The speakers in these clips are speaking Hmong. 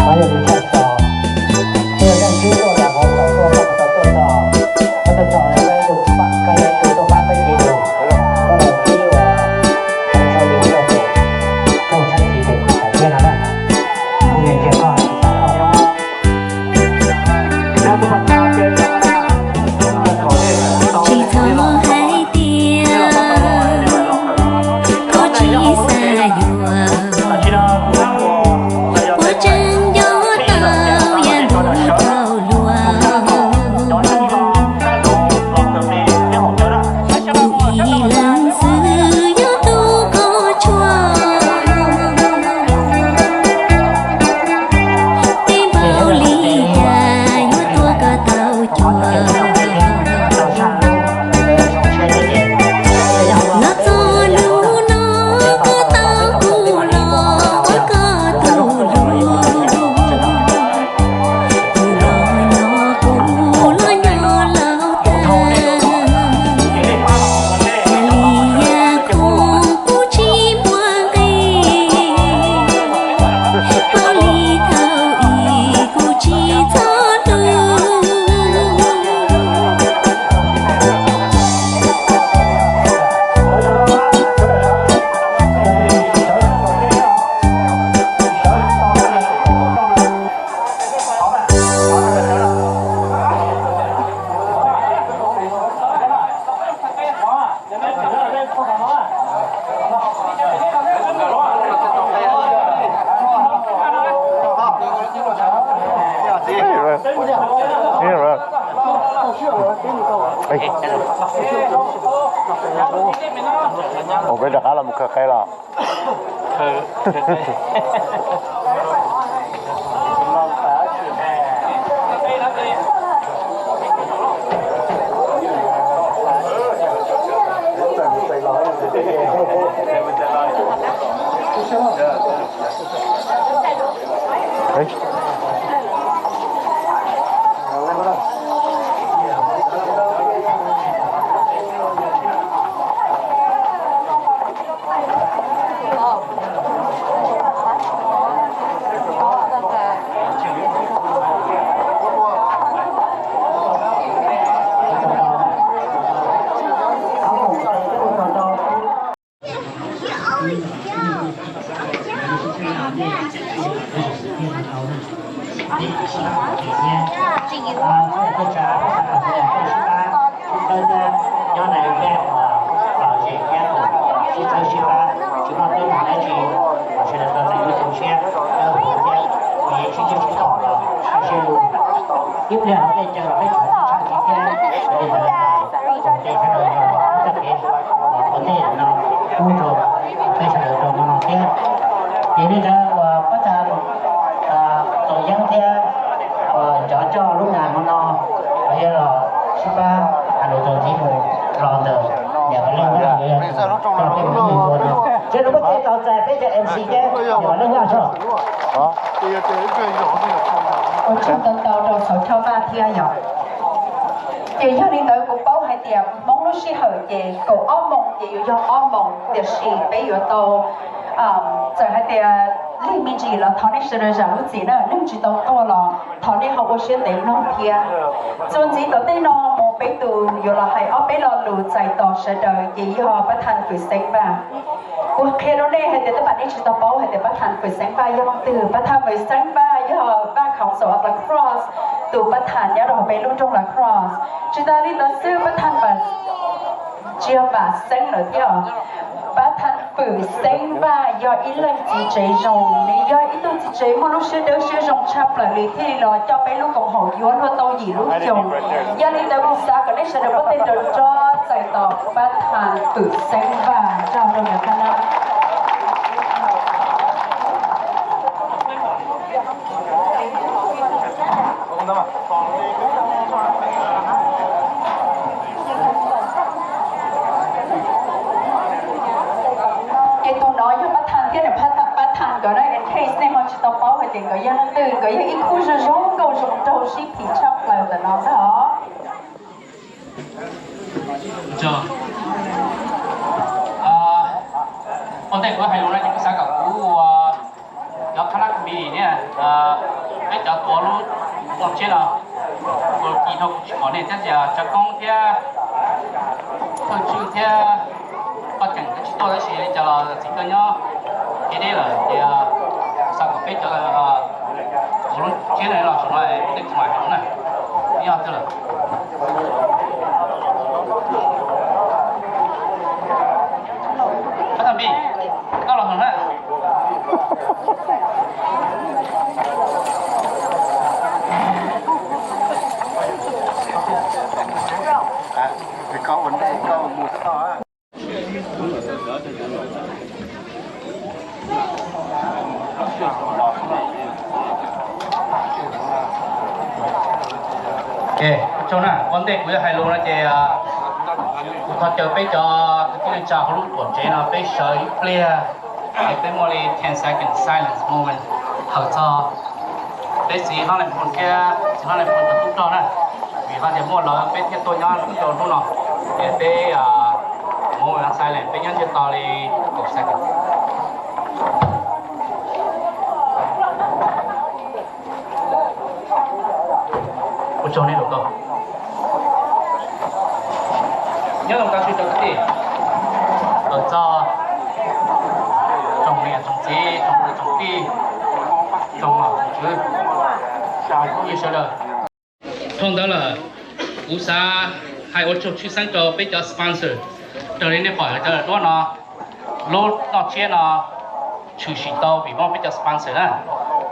Qhov yog tus tshaj txos, tus tshaj txos, koj tau tuaj txog, koj tuaj txog lawm koj yog tus pab peb ces tus, koj los tib uas sau yus rau pem rooj tshawb tiv pem tom thiab no na. Kuv yuav ntsia koj, koj nyob. Tsis txhob hais tias koj tsis xav yuav, puas tseem nco tau yav ntuj thaum luag. Kuv ib leeg xwb yog tus koj tshuaj, tej npaum li cas yuav tua koj tau cuag. Los txog hnub no koj tau kuv los ua koj tus hlub, kuv los nyob kuv los nyob laus tag, yam li yam khoom kuv tsis muaj nqis, paub li thaum ub kuv tsis txhob hlub. Ua peb rov qab los mus khaws qe los. Peb tsa peb tsa kom sawv daws tuaj sib pab sib txhawb thiab, nyob nais peb uas lom zem thiab sib txhawb sib pab, tsis muaj teeb meem dab tsi, kom sawv daws tau txais lub xyoo tshiab dawb huv thiab, es sib ntxub sib tua los sib sib hlub. Ib pliag hauv tej caw los peb tseem tshaj tshaj thiab, yog li ntawd ces sawv daws yog txoj kev ua ntej no pub rau peb sawv daws rau hmo no thiab. Ces li ntawd uas pab tag Txoos Yeeb thiab uas cov coj lub nas hmo no los yog los sib pab has lus txuas ntxiv mus los ntawm niam Vam Leej Vaj, coj peb mus ua no. Ces nws muaj kev tau txais peb cov M C thiab niam Vam Leej Vaj tso. Ua tsaug ntau ntau rau Xauv Choj Vaj thiab yom. Ces yog li ntawd kuv paub hais tias Hmoob lub sij hawm ces kaum ob moos ces yuav yog ob moos, tiam sis peb yuav tau, txawm hais tias lig me ntsis los thov nej sawv daws zam lub txim na, neeg tsis tau tuaj los thov nej ho ua siab ntev mloog thiab. Txuas ntxiv tom ntej no mus peb tus yuav los hais ob peb lo lus txais tos sawv daws ces yog pab thaj Fwm Xeeb Vaj. Kuv qhia rau nej hais tias tej zaum nej tsis tau paub hais tias pab thaj Fwm Xeeb Vaj yog leej twg. Pab thaj Fwm Xeeb Vaj yog Vaj Council of La Crosse tus pab thaj nyob rau hauv peb lub nroog La Crosse. Tsis tas li ntawd xwb, pab thaj Vam, tsis yog Vam Xeeb lawm thiab. Pab thaj Fwm Xeeb Vaj yog ib leej txiv tsev zoo, nws yog ib tug txiv tsev muaj lub siab dawb siab zoo tshaj plaws li thiaj li los coj peb lub koom haum yuav luag tau yim lub xyoo. Yog li ntawd kuv xav kom nej sawv daws pab tej nrov nrov txais tos pab thaj Fwm Xeeb Vaj tso rau nws qab na. Ces tus no yog pab thaj thiab nws pab thaj nkawd na, in case nej ho tsis tau paub hais tias nkawd yog leej twg, nkawd yog ib khub zoo zoo nkauj zoo nraug sib phim tshaj plaws ntawm no ntag os. Ua ntej kuv hais lus no ces kuv xav kom kuv ua cov Vim niaj peb cov tuav lub toj siab no, ua ci dhau kuv tsis pom nej thiab tias Tsav Koob thiab Thawj Tswj thiab Paj Ceem twb tsis tuaj tab sis li cas los txiv kawg nyob kev deb lawm ces xav kom peb cov tuav lub siab no los saum no tej tsis mam heev na. Yog twg lawm? Ab, Tam Pij, koj los heev na. Ua ntej kuv yuav hais lus no ces kuv thov caw peb cov kwv tij neej tsa hauv lub tuam tsev no peb sawv ib pliag, es peb muaj li ten second silence moment hawm txog peb txiv hlob Nais Phoo thiab txiv hlob Nais Phoo cov tub rog na, vim hais tias muaj lawv peb thiaj tuaj nyob rau hnub no, es peb moment silence peb nyob ntsiag to li kaum second. Ua tsaug nej lus tau. Nyob zoo tag nrho cov kwv tij, txog tsoom niam tsoom txiv tsoom kwv tsoom tij, tsoom muam tsoom tswv, tsoom phooj ywg sawv daws. Dhau ntawd lawm, kuv xav hais ua tsaug tshwj xeeb rau peb cov sponsor, raws li nej pom cov daim duab no, lub noj tsiab no tshwm sim tau vim muaj peb cov sponsor na.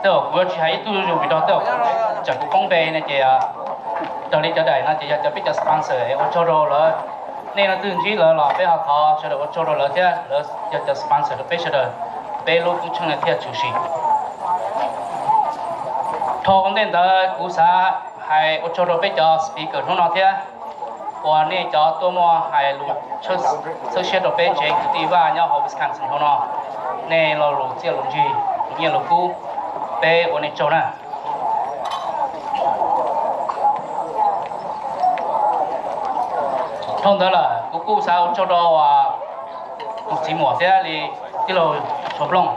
Tej zaum kuv yuav tsis hais ib tug zuj zus vim rau tej zaum tsam kuv poob npe no ces raws li cov daim no ces yog cov peb cov sponsor es ua tsaug rau lawv. Nej leej twg ntsib lawv los peb ho thov sawv daws ua tsaug rau lawv thiab, lawv yog cov sponsor rau peb sawv daws, peb lub koob tsheej no thiaj tshwm sim. Dhau ua ntej ntawd kuv xav hais ua tsaug rau peb cov speaker hnub no thiab, uas nej cov tuaj muaj hais lus txhawb siab rau peb tsev kwv tij Vaj nyob hauv Wisconsin hauv no, nej lo lus txiaj lus ntsig, lus nyiaj lus kub, peb ua nej tsaug na. Dhau ntawd lawm kuv kuj xav ua tsaug rau tus txiv muam thiab li tij laug Tshuav Nplooj,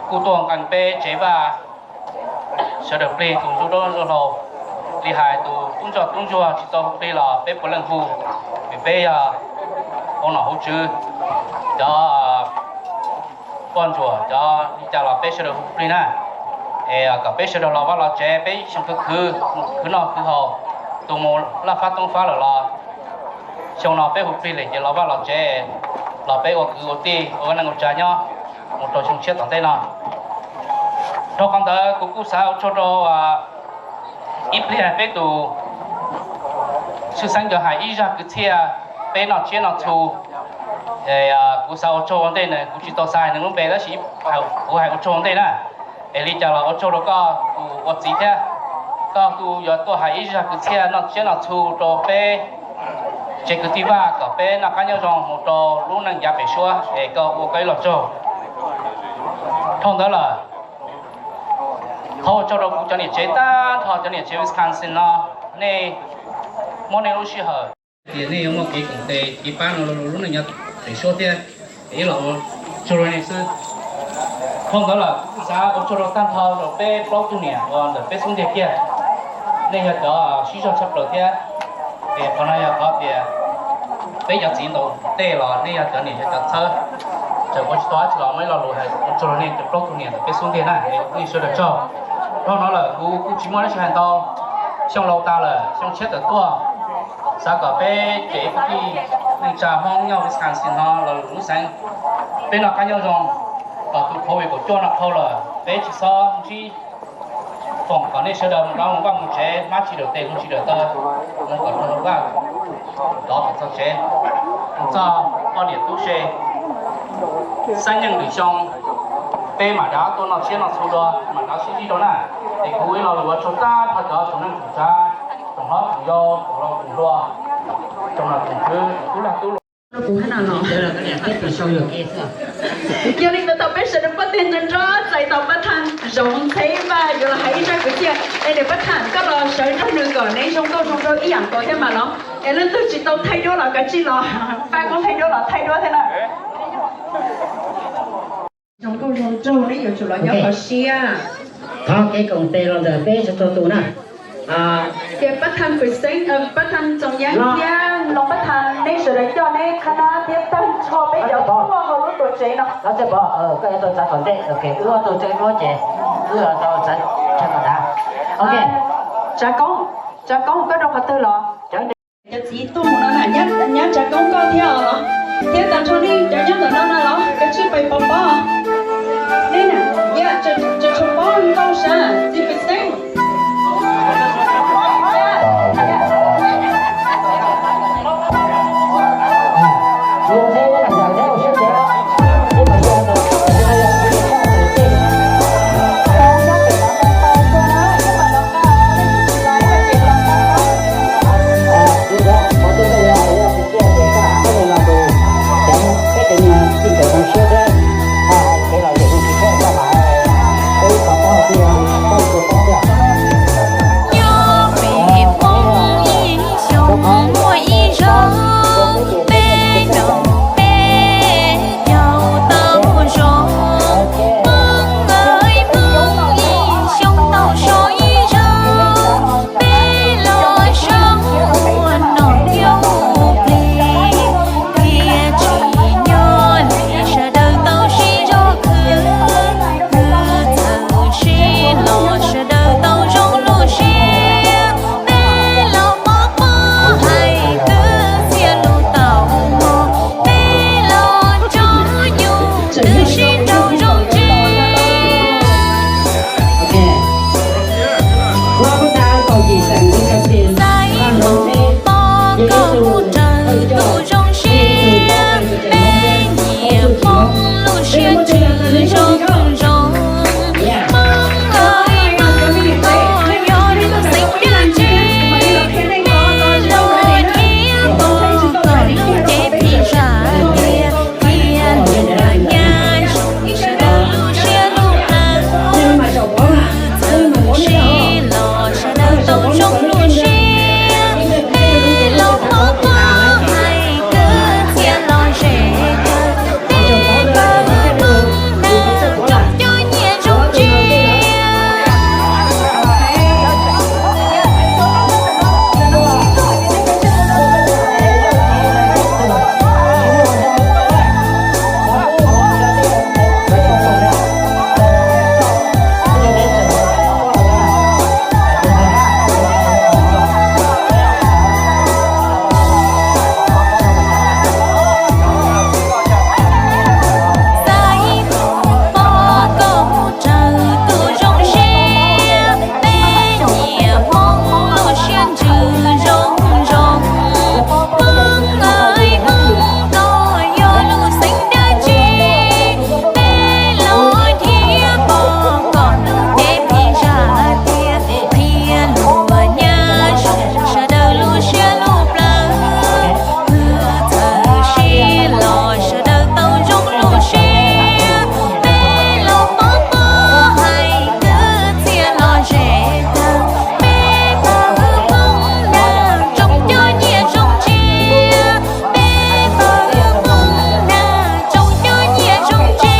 kuj tuaj nqee peb tsev Vaj sawv daws plig tus ntsuj dab ntsuj hlau, li hais tus tub ntsuag tub ntsuag tsis tau hu plig los peb puav leej hu, vim peb yog hauv nom hauv tswv, cov poj ntsuam cov li cas los peb sawv daws hu plig na. Es kom peb sawv daws los vaj los tsev peb xyoo khwv khwv, khwv noj khwv haus, tus mus laj fab toob fab lawm los xyoo no peb hu plig lawm ces los vaj los tsev, los peb ua kwv ua tij ua neej ua tsa nyob mus rau xyoo tshiab tom ntej no. Rau qhov ntawd kuv kuj xav ua tsaug rau ib pliag peb tus tshwj xeeb cov hais ib zaj kwv txhiaj peb noj tsiab noj txhu. Kuv xav ua tsaug ua ntej na, kuv tsis tau xav hais nws lub npe tab sis kuv hais ua tsaug ua ntej na. Es li cas los ua tsaug rau koj tus ua txiv thiab, koj tus yuav tuaj hais ib zaj kwv txhiaj noj tsiab noj txhu rau peb tsev kwv tij Vaj kom peb noj qab nyob zoo mus rau lub neej yav pem suab es koj ua koj ib lo tsaug. Dhau ntawd lawm, thov ua tsaug rau kuv cov niam tsev tag nrho cov niam tsev Wisconsin no, nej muab nej lub sij hawm tias nej yuav muaj kev koom tes kev pab no rau lub neej yav pem suab thiab, es ib los ua tsaug rau nej xwb. Dhau ntawd lawm kuv xav ua tsaug rau tag nrho rau peb plaub tug niam uas ntawm peb xub ntiag kiag, nej yog cov sib zog tshaj plaws thiab. Es qhov no yog qhov tias peb cov txiv ntaus tej los nej yog cov niam yog cov txhawb, txawm ua tsis tau dab tsi los muaj ib lo lus hais ua tsaug rau nej cov plaub tug niam ntawm peb xub ntiag na, es ua phooj ywg sawv daws tsaug. Dhau no lawm kuv kuj tsis muaj dab tsi hais ntau, xyoo laus tas lawm xyoo tshiab tawm tuaj, xav kom peb cov kwv tij neej tsa Hmoob nyob Wisconsin no los lwm lub xeev, peb noj qab nyob zoo, kom tus COVID kaum cuaj no dhau lawm peb tsis txhob ntsib foom kom nej sawv daws mus rau mus vaj mus tsev hmab tsis daws tes hlub tsis daws taw, mus kom tau vaj, rov kom txog tsev, mus txog poj niam tub se, xab nyeej lwm xyoo peb mam rov tuaj noj tsiab noj txhu dua, mam rov sib ntsib dua na. Es kuv ua ib lo lus ua tsaug tag nrho cov tsoom neej tsoom tsav, tsoom hlob tsoom yau, tsoom laus tsoom hluas, tsoom nom tsoom tswv, tsoom tub lag tub luam. Rau kuv hab na no. Yog li ntawd thaum peb sawv daws poj tes nrov nrov txais tau pab thaj Zoov Ntxheb Vaj yuav los hais ib zaj kwv txhiaj, es niam pab thaj koj los sawv nrog nws kom neb zoo nkauj zoo nraug ib yam nkaus thiab mas los, es leej twg tsis tau thaij duab los kav tsij los, pab kuv thaij duab los thaij duab thiab na. Zoo nkauj zoo nraug, neb yuav tsum los nyob qhov siab. Thov kev koom tes los ntawm peb txhua tus na. Ces Pab Tham Pwm Xeeb, Pab Tham Txoos Yeeb thiab Loos Pab Tham, neb sawv daws coj neb qhab nab thiab tag nrho peb cov tuaj hauv lub tuam tsev no. Los txij pov, koj yuav tau txav tom ntej, wb ob tug tseem duab ces wb tau txav tag tom dav. Ok. Tsav Koob, Tsav Koob koj rau qhov twg los? Cov txiv tuaj mus no na, nyab Tsav Koob koj thiab os, thiab tag nrho nej cov nyob ntawm no na los kav tsij pais pov pob. Neb na, yam tseem tshuav pob nkauj sab txiv Pwm Xeeb. Nyob pem Hmoob ib xyoo muaj ib zaug, peb nrog peb caug tau zoo. Hmoob ntawd Hmoob ib xyoo tau so ib zaug, peb los so ua nom thiab ua plig, thiaj tsis nyob li sawv daws tau sib zog khwv. Khwv txawm sib los sawv daws tau zoo lub siab, peb los pov pob hais kwv txhiaj lus tau mog, peb los tso nyuj twb sib raug zoo tsis. Xaiv mus pog kaum mus raws tus zoo siab, peb nyiam Hmoob lub siab ntsws zoo zoo. Hmoob ua ib Hmoob koj yog lub xeem dab tsi, peb los thiab pog kom lub cev phim zaj tiag, thiaj luag nyab zoo sawv daws lub siab lub plawv. Txawm sib los sawv daws tau zoo lub siab, peb los pov pob hais kwv txhiaj los ze kawg, peb pawg Hmoob na tsoom cov nyiam zoo ntsia. Xaiv mus pog kom mus raws tus zoo siab, peb nyiam Hmoob lub siab ntsws zoo zoo. Hmoob ua ib Hmoob koj yog lub xeem dab tsi, peb los thiab pog kom lub cev phim zaj tiag, thiaj luag nyab zoo sawv daws lub siab lub plawv. Khwv txawm sib los sawv daws tau zoo lub siab, peb los pov pob hais kwv txhiaj los ze kawg, peb pawg Hmoob na tsoom cov nyiam zoo ntsia, peb pawg Hmoob na tsoom cov nyiam zoo ntsia.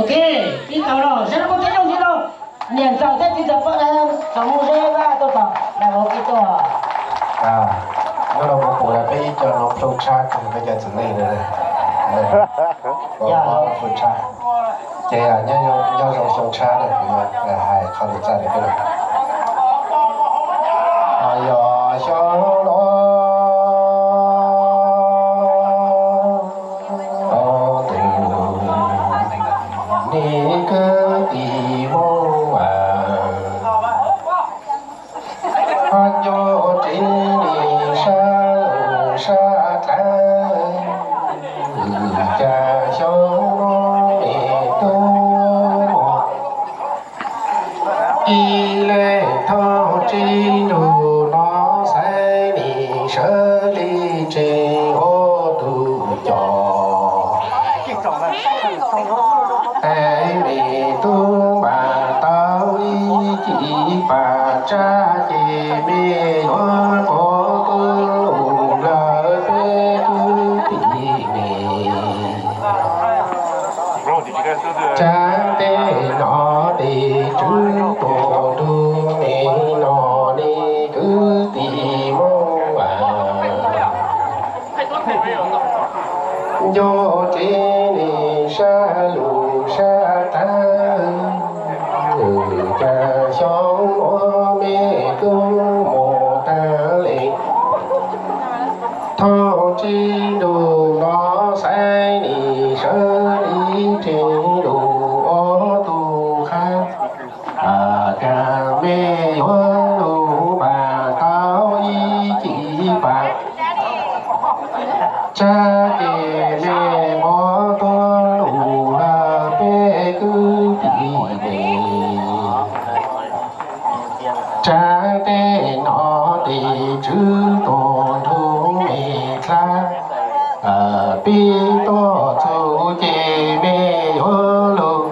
Ok, ib tau los sab laj kub teb zoo sib rau. Niam ntxawm thiab txiv ntxawm poj niam txawm mus ze vaj tuaj txog, nais vauv kib tuaj. Hnub no kuv pom peb ib co no plhu tshab kawg peb cov txiv neej no. Plhu tshab. Ces nyob zoo xyoo tshab na, kuv yuav hais qhov lus txaj rau peb los. Yog xyoo no ntawm nej kwv tij Hmoob, nco tsev sab lus sab dlawb, cas xyoo no nej tuaj mus ib leeg thoob tsev lug no. ua tus coj. Es me tub npam tau ib cim pas tsab ces me yuav quav tuaj lug lawm peb kwv tij me. Tsab teb no tes tswv tuam nrug me no ne kwv tij Moob Vas. Nco tsev ne sab lug sab tag, cas xyoo ua me tub mus tag le. Thoj tsib nrug no xaiv nis sawv ib tsev lug ob tug qab. Cas me yuav lug npam tau ib cim pas tsab ces me quav tuaj lug lawm peb kwv tij me. Tsab teb no tes tswv tuam nrug me dlaab, peb tuaj txug ces me yuav lug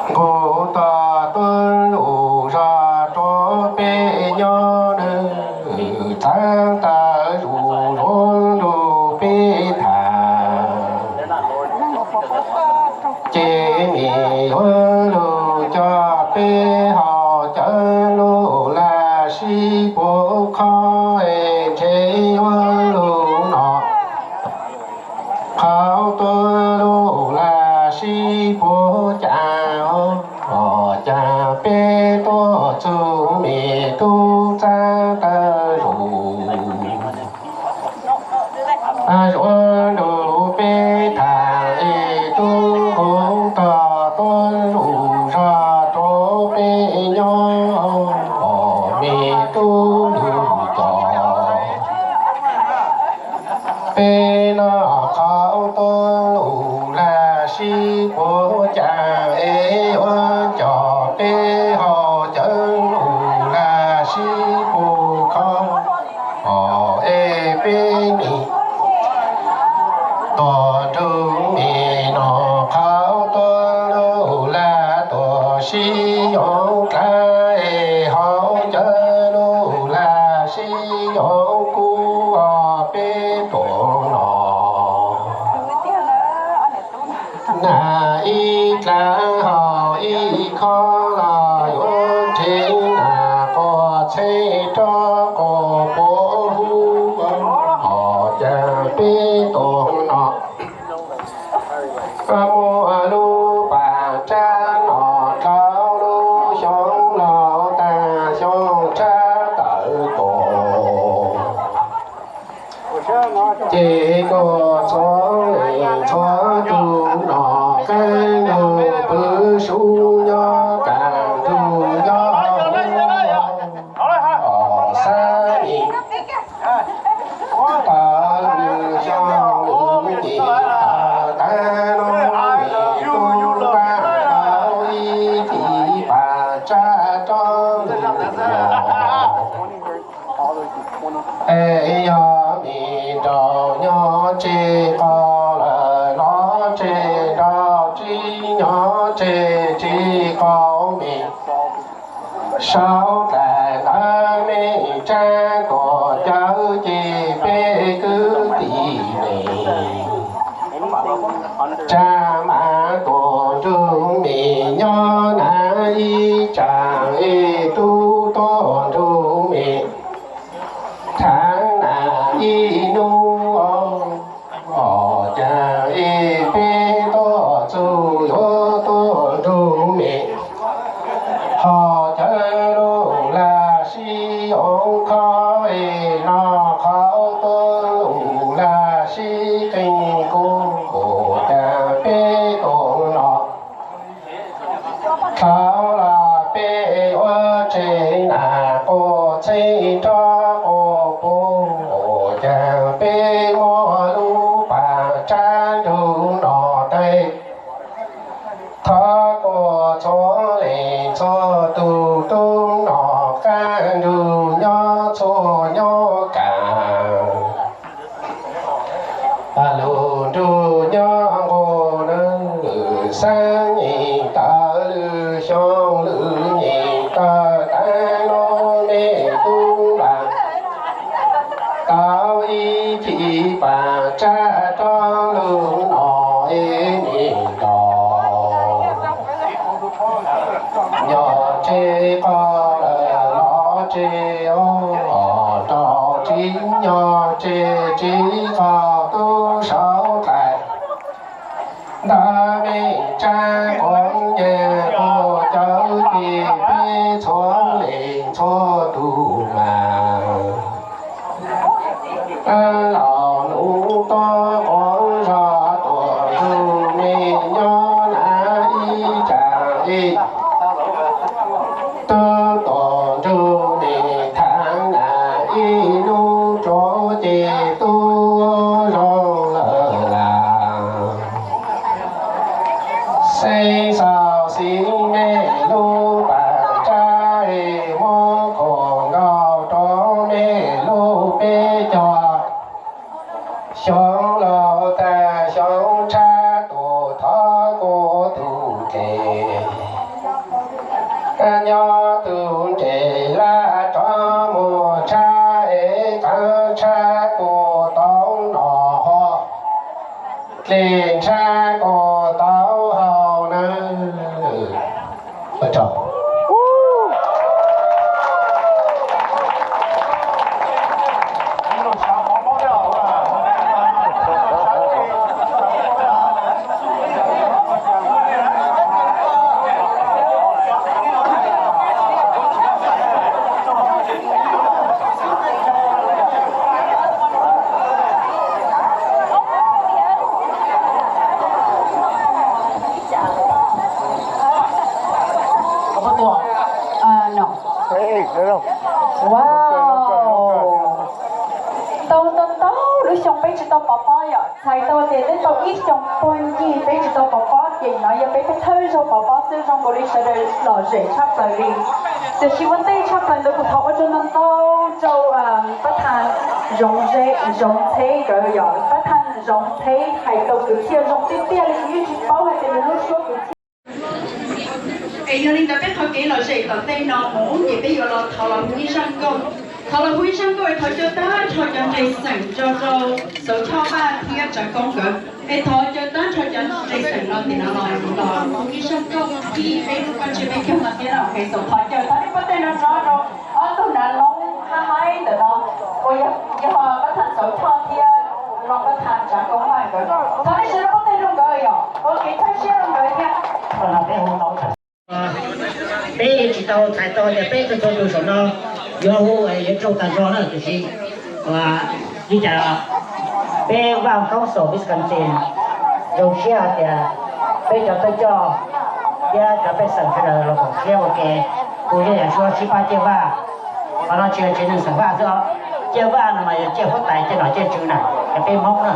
nqus tog tuaj lug zog rua peb nyob nawb. Txaav tawm zuj zus lug peb tham, ces me yuav lug coj peb haus cawv lug laj sib puag khob es ntshe yuav lug no qhov tuaj lug laj sib puag cas, cas peb tuaj txug me tub txaav tawm zuj zus nrug peb tham es tub nqus tog tuaj lug zog rua peb nyob, me tub lug coj. Peb noj qhov tuaj lug laj sib puag cas es yuav coj peb haus cawv lug laj sib puag khob es peb nim tuaj nrug me noj qhov tuaj lug laj tuaj sib yoog dlaab es haus cawv lug laj sib yoog kub os peb tuaj no. Nas ib dlaab ho ib khob los yuav tseg, nas quas txheeb rov quas puv hub, ho cas peb tuaj no. Muaj lub pas tsab no dlhau lub xyoo los tag xyoo tsab tawm tuaj. Ces kuj txhua leej txhua tug noj qaab nrug pw sub nyob kaaj nrug nyob xab nim. Tawm lub xyoo lub ncig tawm taag no, me tub npam tau ib cim pas tsab rov lug los. Es yog me nraug nyob tseg qaug lawm los tseg, nraug tsib nyob tseg tsib qaug me, sau dlaim ntawv me tsab tuam cawv ces peb kwv tij me. Tsab mas tuaj nrug me nyob nav ib tsam es tub tuaj nrug me thaav nas ib nub os. Cas es peb tuaj txug yuav tuaj nrug me ho cawv lug laj sib yoog khob es noj qhov tuaj lug laj sib qeej kub, cas peb tuaj no. Thaum los peb yuav tseg nas quas txheeb rov quas puv, cas peb muaj lub pas tsab nrug no teg. Thov kuas txhua leej txhua tug tub noj qaab nrug nyob txhua nyob kaaj. Ib ci pas tsab rov lug no es nim nrog nyob tseg qhov lawm los tseg os, nrog tsis nyob tseg tsis qhov tub saum dlais. Ntawm me tsab quav nyeg quav cawv ces peb txhua leej txhua tus mas los nug tau quav zog tuaj nrug me nyob na ib tsam ib tug tuaj nrug me thav na ib hnub tsuav ces tub zoo lawm las. Xeeb xaus xib mej lub pas tsab es muab khuam nkaus rau mej lub peb cog. Xyoo laus tag xyoo tshab tus thov kuv tus ntses, nyob tus ntses laj rov mus tshab es qeeb tshab kuv tau no ho, dlej tshab kuv tau haus na. Ua tsaug. Wow, tau ntau ntau lub xyoo peb tsis tau pov pob yom, txhais tau tias twb tau ib xyoos puag ncig peb tsis tau pov pob, ces no yog peb thawj zaug pov pob xwb, zoo nkaus li sawv daws lom zem tshaj plaws li. Tiam sis ua ntej tshaj plaws ntawd kuv thov ua tsaug ntau ntau rau pab thaj Zoov Ntxheb nkawd yom, pab thaj Zoov Ntxheb hais tau kwv txhiaj zoo tiag tiag li, kuv yeej tsis paub hais tias nws lub suab kwv txhiaj. Es yog li ntawd peb qhov kev lom zem tom ntej no mus ces peb yuav los thov los hu ib zaj nkauj, thov los hu ib zaj nkauj es thov caw tag nrho cov ntseeg xeem tso rau Xauv Choj Vaj thiab Tsav Koob nkawd, es thov caw tag nrho cov ntseeg xeem no tias no los hu ib zaj nkauj thib peb lub paj ntsig peb caug no thiab no, es thov caw tag nrho pab tej no tso rau ob tug nav loob hab haib ntawm no uas yog pab thaj Xauv Choj thiab no pab thaj Tsav Koob Vaj nkawd, thov nej sawv daws pab tej rau nkawd yom, ua kev thawj siab rau nkawd thiab. Peb tsis tau txhais tau tias peb txhua txhua tus saum no yuav hu yuav tsaug tag nrho na, tiam sis li cas peb Vaj Koob Xaus Wisconsin zoo siab hais tias peb cov thawj coj thiab cov pej xeem sawv daws los koom siab ua ke hu Yeeb Yam Suab Sib Pab Ciaj Vaj. Qhov no tsis yog tsev neeg xeem Vaj xwb os, Ciaj Vaj no mas yog ciaj huab tais ciaj nom ciaj tswv na, yog peb Hmoob na.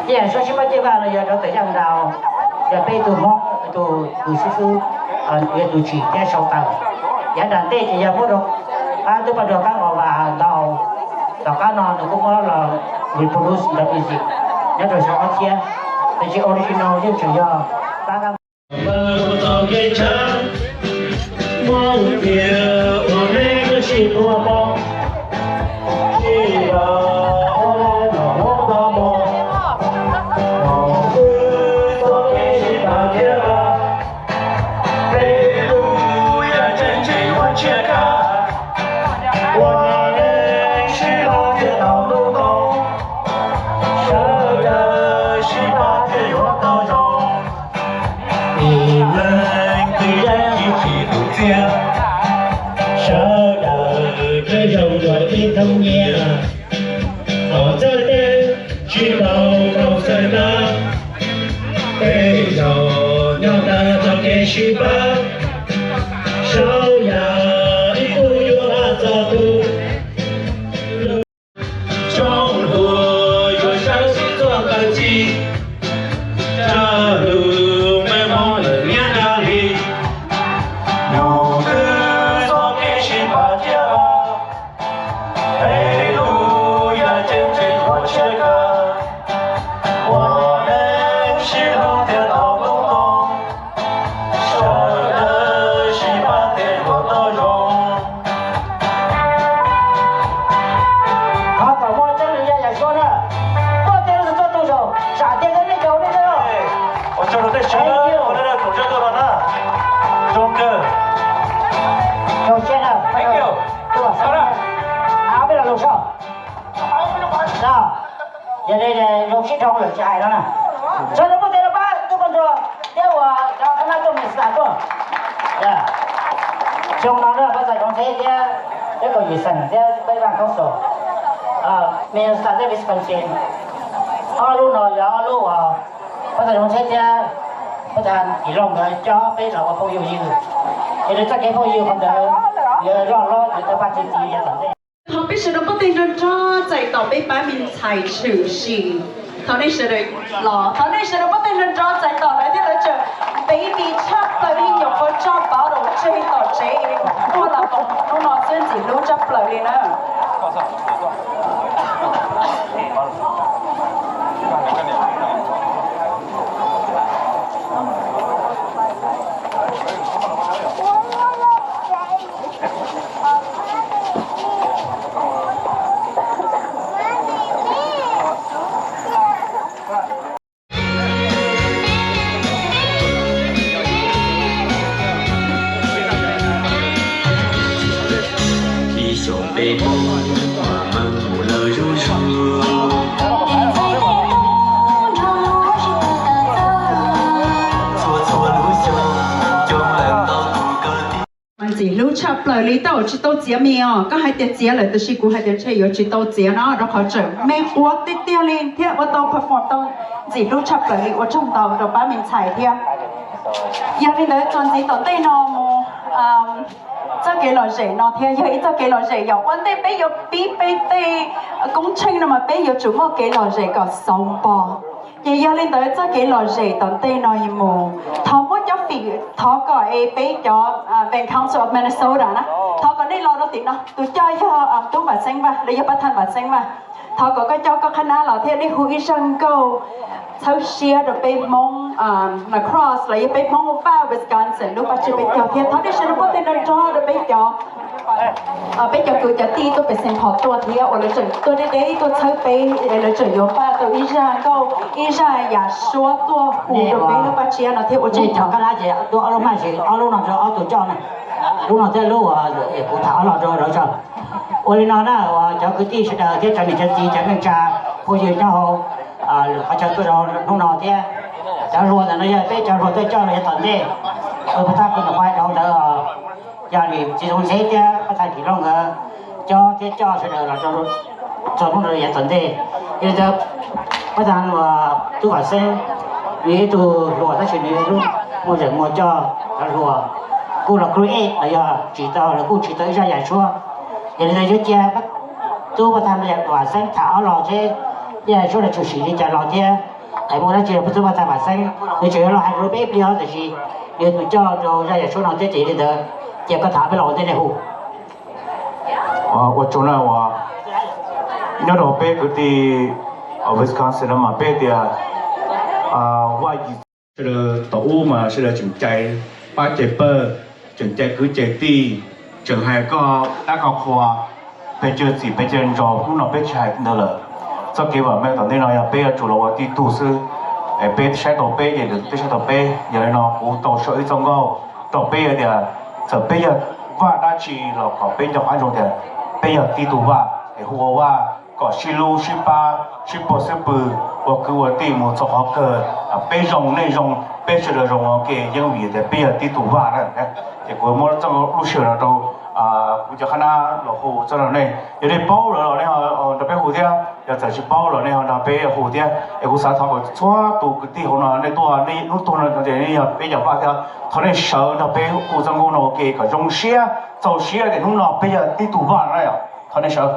Yeeb Yam Suab Sib Pab Ciaj Vaj no yog rau tus Yaj Nraus, yog peb tug Hmoob, tus tus xib xub, yog tus tsim thiab sau taws. Yav nram ntej ces yog muab rau qab tub paj rog Kab Ngo Vas ntaus, tom qab no nws kuj muab los reproduce nrog music nyob rau xyoo ob txhiab, tab sis original yeej tseem yog pab Kab Txoj kev tshav, muab tias ua neej sib tua pov, sib los ua los hnub tag hmo, los twb txoj kev sib pab thiab vaj, peb lub yaj tseem tseem ua tshiab kab, ua neej sib hlub thiaj tau hnub qub, sawv daws sib pab thiaj yuav tau zoo. Ib leeg twg yeej tsis tsis tus txiaj, sawv daws peb zoo dua ib thooj nyiaj. Tom txawj teb tsis tau kaum txawj tab, peb zaum nyob ntawm txoj kev sib pab, saum yam ib tug yuav txog tus. Tsoom hluas yuav sawv sib txuag tawm txij, tsa lus me hmo lawm niaj dab li, nus twb txoj kev sib pab thiab vaj, peb lub yaj tseem tseem ua tshiab kab, ua neej sib hlub thiaj tau hnub qub, sawv daws Sam tiag nej cov nej. Ua tsaug rau tej sawv daws, ua rau nej tus zaj tuaj no na. Zoo kawg. Zoo siab na. Thank you. Tuaj, peb los lus so. Yog li zoo sib dhau lawm tsis hais no na. Tsaug rau pub tes rau pab tub pab nrog thiab uas cov qhab nab tuaj mus xav tuaj. Xyoo no na pab txais Roob Txheb thiab peb kaum yim xeem thiab peb Vance Council, Minnesota thiab Wisconsin. Ob lub no yog ob lub uas pab txais Roob Txheb thiab pab txais Kim Looj nkawd cob peb los ua phooj ywg. Yog li txoj kev phooj ywg qhov ntawd yuav loj hlob yuav tau pab txi txiv yav tom ntej. Thov peb sawv daws pob teg nrog nrog txais tos peb pab me ntxhais tshwm sim. Thov nej sawv daws los, thov nej sawv daws pob teg nrog nrog txais tos lawv thiab lawv tseem baby tshaj plaws li, nyuam qhuav tso pauv rau tseg tom tsev tuaj los koom hnub no xwb, ntxim hlub tshaj plaws li na. Ib xyoos peb mus, meej mus lawm zuj zus. Txhua txhua lub xyoo, coob leej ntau tus kawg. Ntxim hlub tshaj plaws li, tab sis tsis tau txiav mis os. Koj hais tias txiav lawm, tab sis kuv hais tias ntshe yuav tsis tau txiav no, rau qhov tseem me quav tiag tiag li thiab ua tau perform tau ntxim hlub tshaj plaws li. Ua tsaug ntau rau pab me ntxhais thiab. Yog li ntawd txuas ntxiv tom ntej no mus, txoj kev lom zem no thiab yog ib txoj kev lom zem, yog ua ntej peb yuav pib peb tej koob tsheej no mas peb yuav tsum muaj kev lom zem kom xauv npo. Ces yog li ntawd txoj kev lom zem tom ntej no mus, thov muab cov fim, thov kom es peb cov Vance Council of Minnesota na, thov kom nej los rau tim no. Tus coj yog Tub Vam Xeeb Vaj los yog Pab Thaj Vam Xeeb Vaj. Thov kom koj coj koj qhab nab los thiab nej hu ib zaj nkauj txhawb siab rau peb Hmoob La Crosse los yog peb Hmoob Vaj Wisconsin lub paj tsib peb caug thiab thov nej sawv daws pob teg nrog nrog rau peb cov peb cov kwv cov tij tuaj pem Saint Paul tuaj thiab uas lawv tseem tuaj deb deb tuaj txhawb peb, lawv tseem yuav npaj tau ib zaj nkauj ib zaj yam suab tuaj hu rau peb lub paj tsib no thiab ua tsaug. Cov qhab nab ces tuaj ob lub maj ces ob lub no rau ob tug coj na, lub no thiab lub uas kuv tham ob los rau lawv tso. Ua li no na, uas cov kwv tij sawv daws thiab cov niam cov txiv cov neej tsa phooj ywg nyob hauv lwm qhov chaw tuaj rau hnub no thiab, cov hluas ntawm no yog peb cov hluas tuaj coj los yav tom ntej, pab thaj Pub Ntxoov Qhuaib rau ntawd, yog li txiv Zoov Ntxheb thiab pab thaj Kim Looj nkawd cob thiab coj sawv daws los rau txog hnub no yav tom ntej. Yog li ntawd, pab thaj Tub Vam Xeeb, nws ib tug hluas tab sis nws muaj zem muaj coj, cov hluas kuj los create los yog tsim tau, los kuj tsim tau ib zaj yam suab. Yog li ntawd yuav cia Tub pab thaj Vam Xeeb tham ob los seb zaj yam suab no tshwm sim li cas los thiab, es muaj dab tsi los pab Tub pab thaj Vam Xeeb nws tseem yuav los hais rau peb ib pliag, tab sis nws tus coj rau zaj yam suab no thiab. Ces li ntawd cia koj tham peb los ua ntej nej hu. Ua tsaug na, uas nyob rau peb kwv tij Wisconsin no mas peb tias vaj yim sawv daws tom ub mas sawv daws tseem cais pab cais pawg, tseem cais kwv cais tij, tseem hais koj dab koj qhua, peb cawg txim peb cawg ntso. Hnub no peb tsis hais ntawd lawm. Txoj kev vam meej tom ntej no yog peb yuav tsum los ua tib tug xwb. Es peb saib tau peb ces lwm tus saib tau peb. Yog li no kuv tau sau ib txoj nkauj rau peb tias txawm peb yog vaj dab tsi los kom peb nco qab ntsoov tias peb yog tib tug vaj, es hu ua vaj kom sib hlub sib pab sib puag xwb pw, ua kwv ua tij mus txog qhov kawg. Peb zoo nej zoo, peb sawv daws zoo ua ke yeej vim tias peb yog tib tug vaj na. Ces kuv muab txoj lub sij hawm no rau kuv cov qhab nab los hu txoj no nej, yog nej paub lawm los nej nrog peb hu thiab, yog txawm tsis paub los nej ho nrog peb hu thiab. Es kuv xav thov kom txhua tus kwv tij hauv no nej tuaj, nej hnub tuaj no ces nej yog peb cov vaj thiab, thov nej sawv nrog peb hu txoj nkauj no ua ke kom zoo siab, txaus siab tias hnub no peb yog tib tug vaj na yom. Thov nej sawv.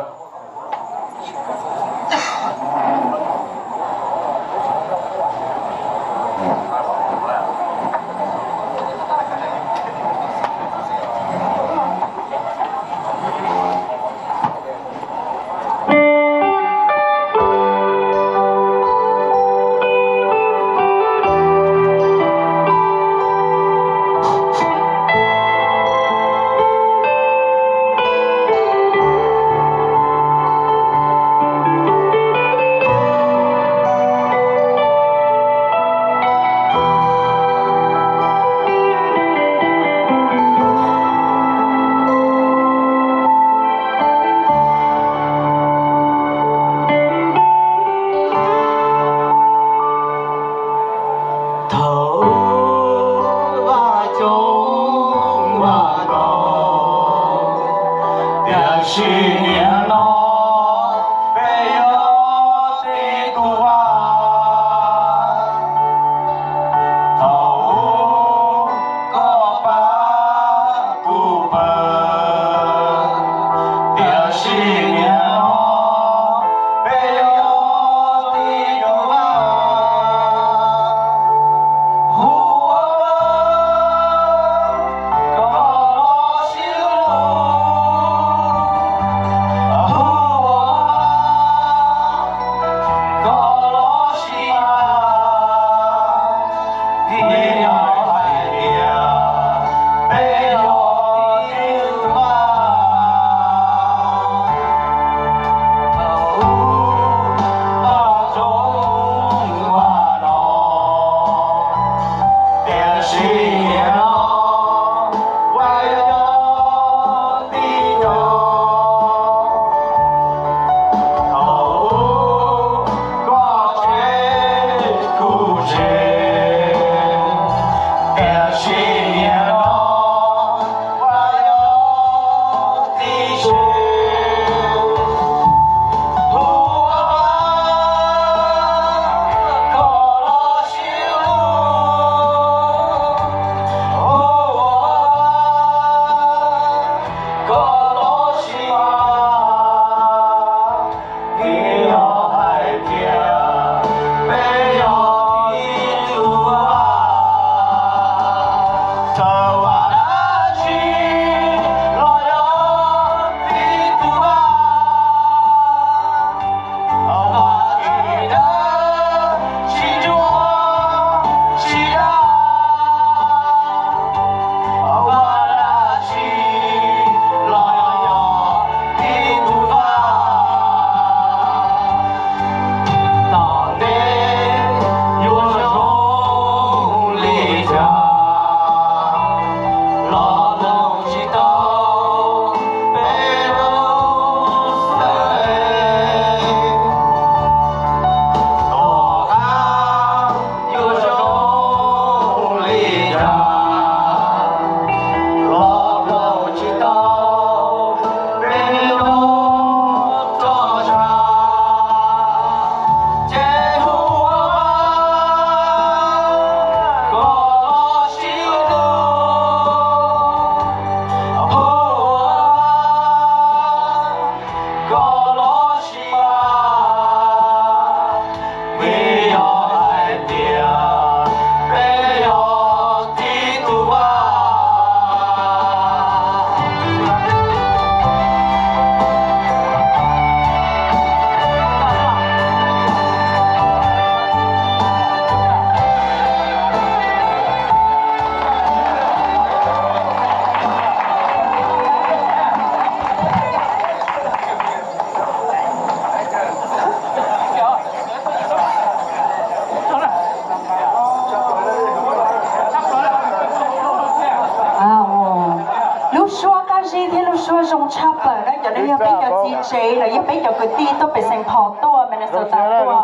Tshaj plaws na cov nej yog peb cov txiv tsev los yog peb cov kwv tij tuaj pem Saint Paul tuaj Minnesota tuaj.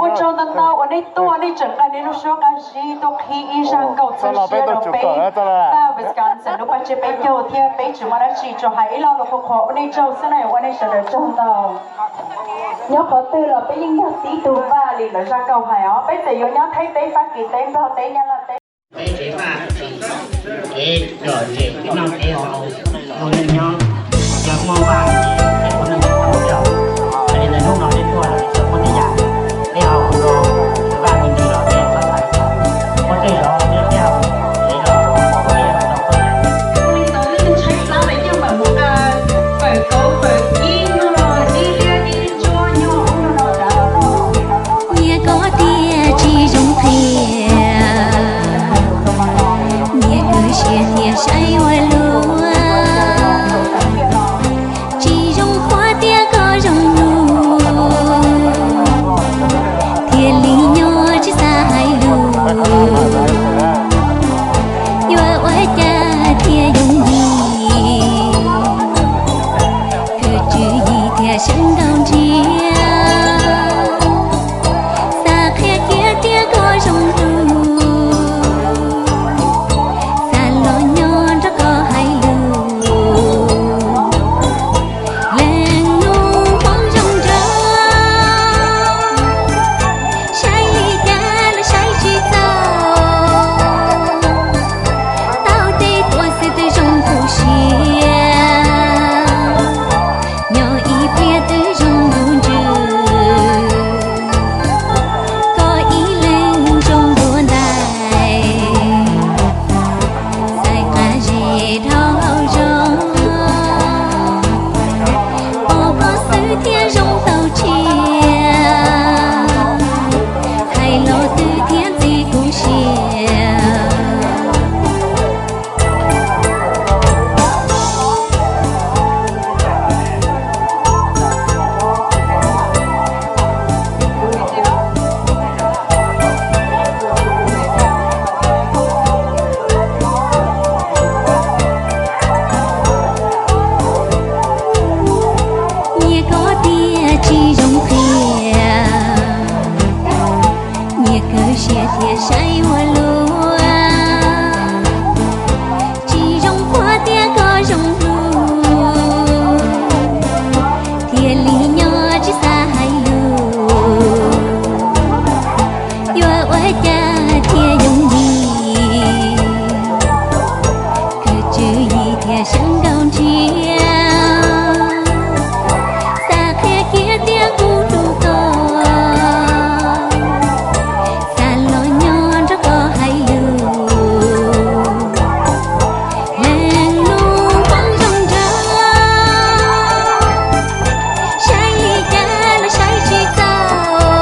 Ua tsaug ntau ntau uas nej tuaj, nej tseem nqa nej lub suab qab zib tuaj qhib ib zaj nkauj txawj siab rau peb Wisconsin lub paj tsiab peb caug thiab peb tsis muaj dab tsi tsuas hais ib lo lus qhuas qhuas ua nej tsaug xwb na, ua nej sawv daws tsaug ntau. Nyob qhov twg los peb yeej yog tib tug Vaj li lawv zaj nkauj hais os, peb txawm yuav nyob Thaib teb, Fab Kis teb, Nplog teb, Nyab Laj teb. Peb tsev Vaj tsev, kev lom zem kev noj kev haus, ua neej nyob, yog muaj Vaj ces peb ua neej tau thiab. Yog li ntawd hnub no peb tuaj los peb muaj tej yam, peb ho ua rau Vaj me ntsis los peb txhob xav, muaj tej zov thiab peb ho, peb los peb tau koj. Li ntawd leej twg tshaib plab lawm yeej mam mus nqa fawm kauv fawm kib noj, dib liab dib ntsuab nyob ub noj no dav los noj. Nyias koj tiag tsis zoo qhia, nyias kawg siab tiag saib ua luaj. Tsis zoo qhuav tias koj zoo lug, thiaj li nyob tsis xav hais lus. Yuav ua cas thiaj yooj yim, kawg tswv yim thiaj sawv nkaus nrhiav. Xav qhia kiag tias koj zoo lug, xav los nyob nrog koj hais lus. Leej nus hmoob zoo nraug, saib li cas los saib tsis txaus. Tau tej tuaj xwb twb zoo tu siab, nyob ib pliag twb zoo lub ntsws. Koj ib leeg zoo dua ntais, xaiv qab zes dhau hau zog. Pom koj xwb thiaj zoo tau tshiab, hais los twb thiab ntxim kub siab. Nyias koj tiag tsis zoo qhia, nyias kawg siab thiaj saib ua luaj. Tsis zoo qhuav tias koj zoo lug, thiaj li nyob tsis xav hais lus. Yuav ua cas thiaj yooj yim, kawg tswv yim thiaj sawv nkaus nrhiav. Xav qhia kiag tias kuv hlub koj, xav los nyob nrog koj hais lus. Leej nus hmoob zoo nraug, saib li cas los saib tsis txaus.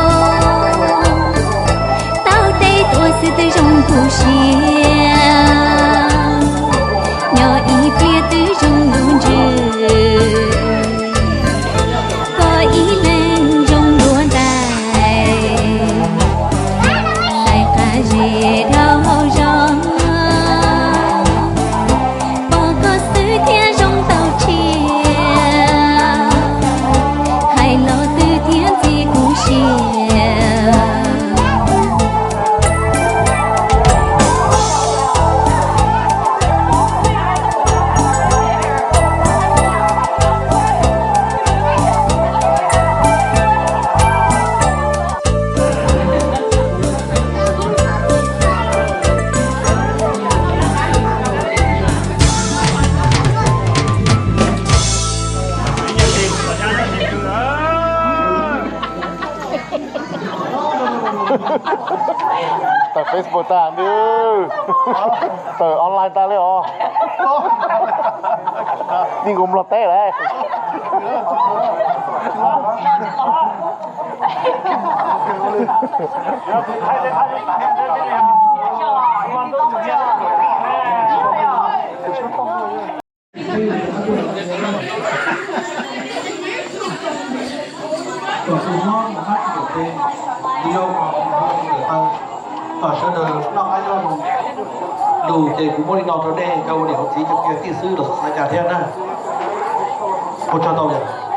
Tau tej tuaj xwb twb zoo tu siab, nyob ib pliag twb zoo lub ntsws. Koj ib leeg zoo dua ntais, xaiv qab zes dhau hau zog. Pom koj xwb thiaj zoo tau tshiab, hais los twb thiab ntxim kub siab. Tawm Facebook tag nti, tawm online tag li os. Yeej nkaus Nplog teb lawm. Kom sawv daws noj qab nyob zoo. Lus ces kuv muab li no rau nej cov ua niam ua txiv cov kwv tij xwb los xav cas thiab na. Ua tsaug ntau yom.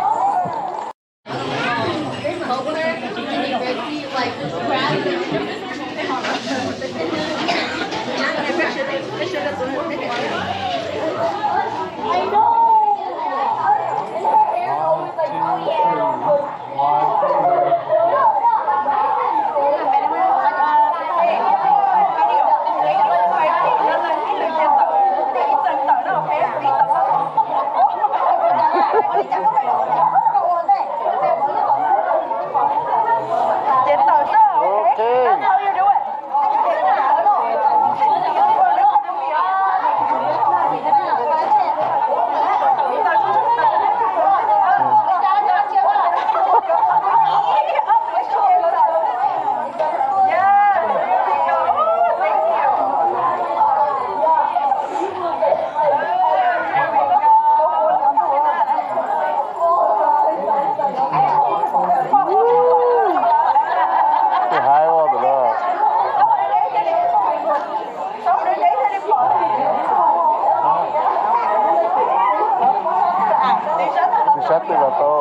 Sab twg los tau.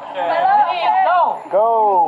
Go.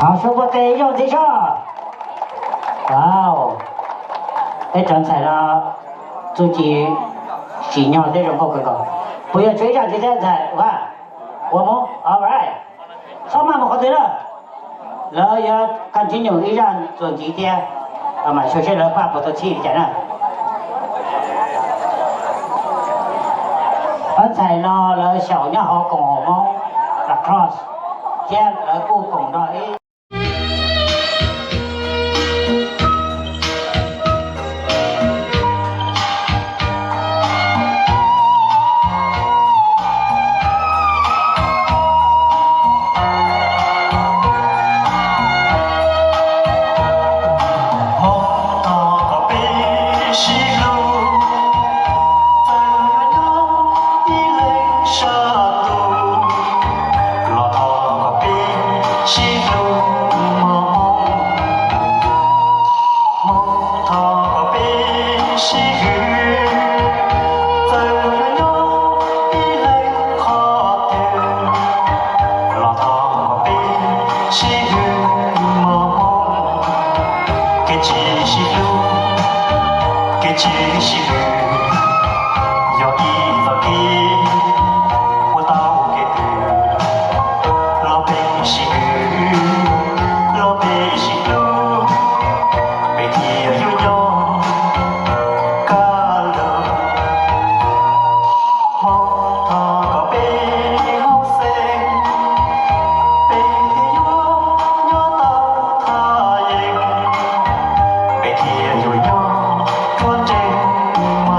Thov suav puag tes ib zaug ntxiv soj. Wow, peb cov ntxhais no txuj ci tsim nyog thiab zoo nkauj kawg nkaus. Puas yog tshuav ib zaj ntxiv thiab ntxhais? Ua, ua mus, alright. Txhob maj mus qhov twg na. Lawv yuav continue ib zaj txuas ntxiv thiab, mam xyuas seb lawv paj puas tau txhij li cas na. Pab ntxhais no lawv xyaum nyob hauv koom haum Hmoob lacrosse thiab lawv kuj koom nrog ib Hmoob thov kom peb sib hlub, txawm yuav nyob ib leeg sab ntuj los thov kom peb sib hlub mog Hmoob. Hmoob thov kom peb sib hwm, txawm yuav nyob ib leeg qhov twg los thov kom peb sib hwm mog Hmoob. Kev tsis sib hlub, kev tsis sib hwm, yog ib txoj kev ua tau kev twg los peb sib hwm, los peb sib hlub, peb thiaj yuav nyob kaj lug. Hmoob thov kom peb hauj xeeb, peb thiaj yuav nyob tau thaj yeeb, peb thiaj yuav nyob ruaj nreeg.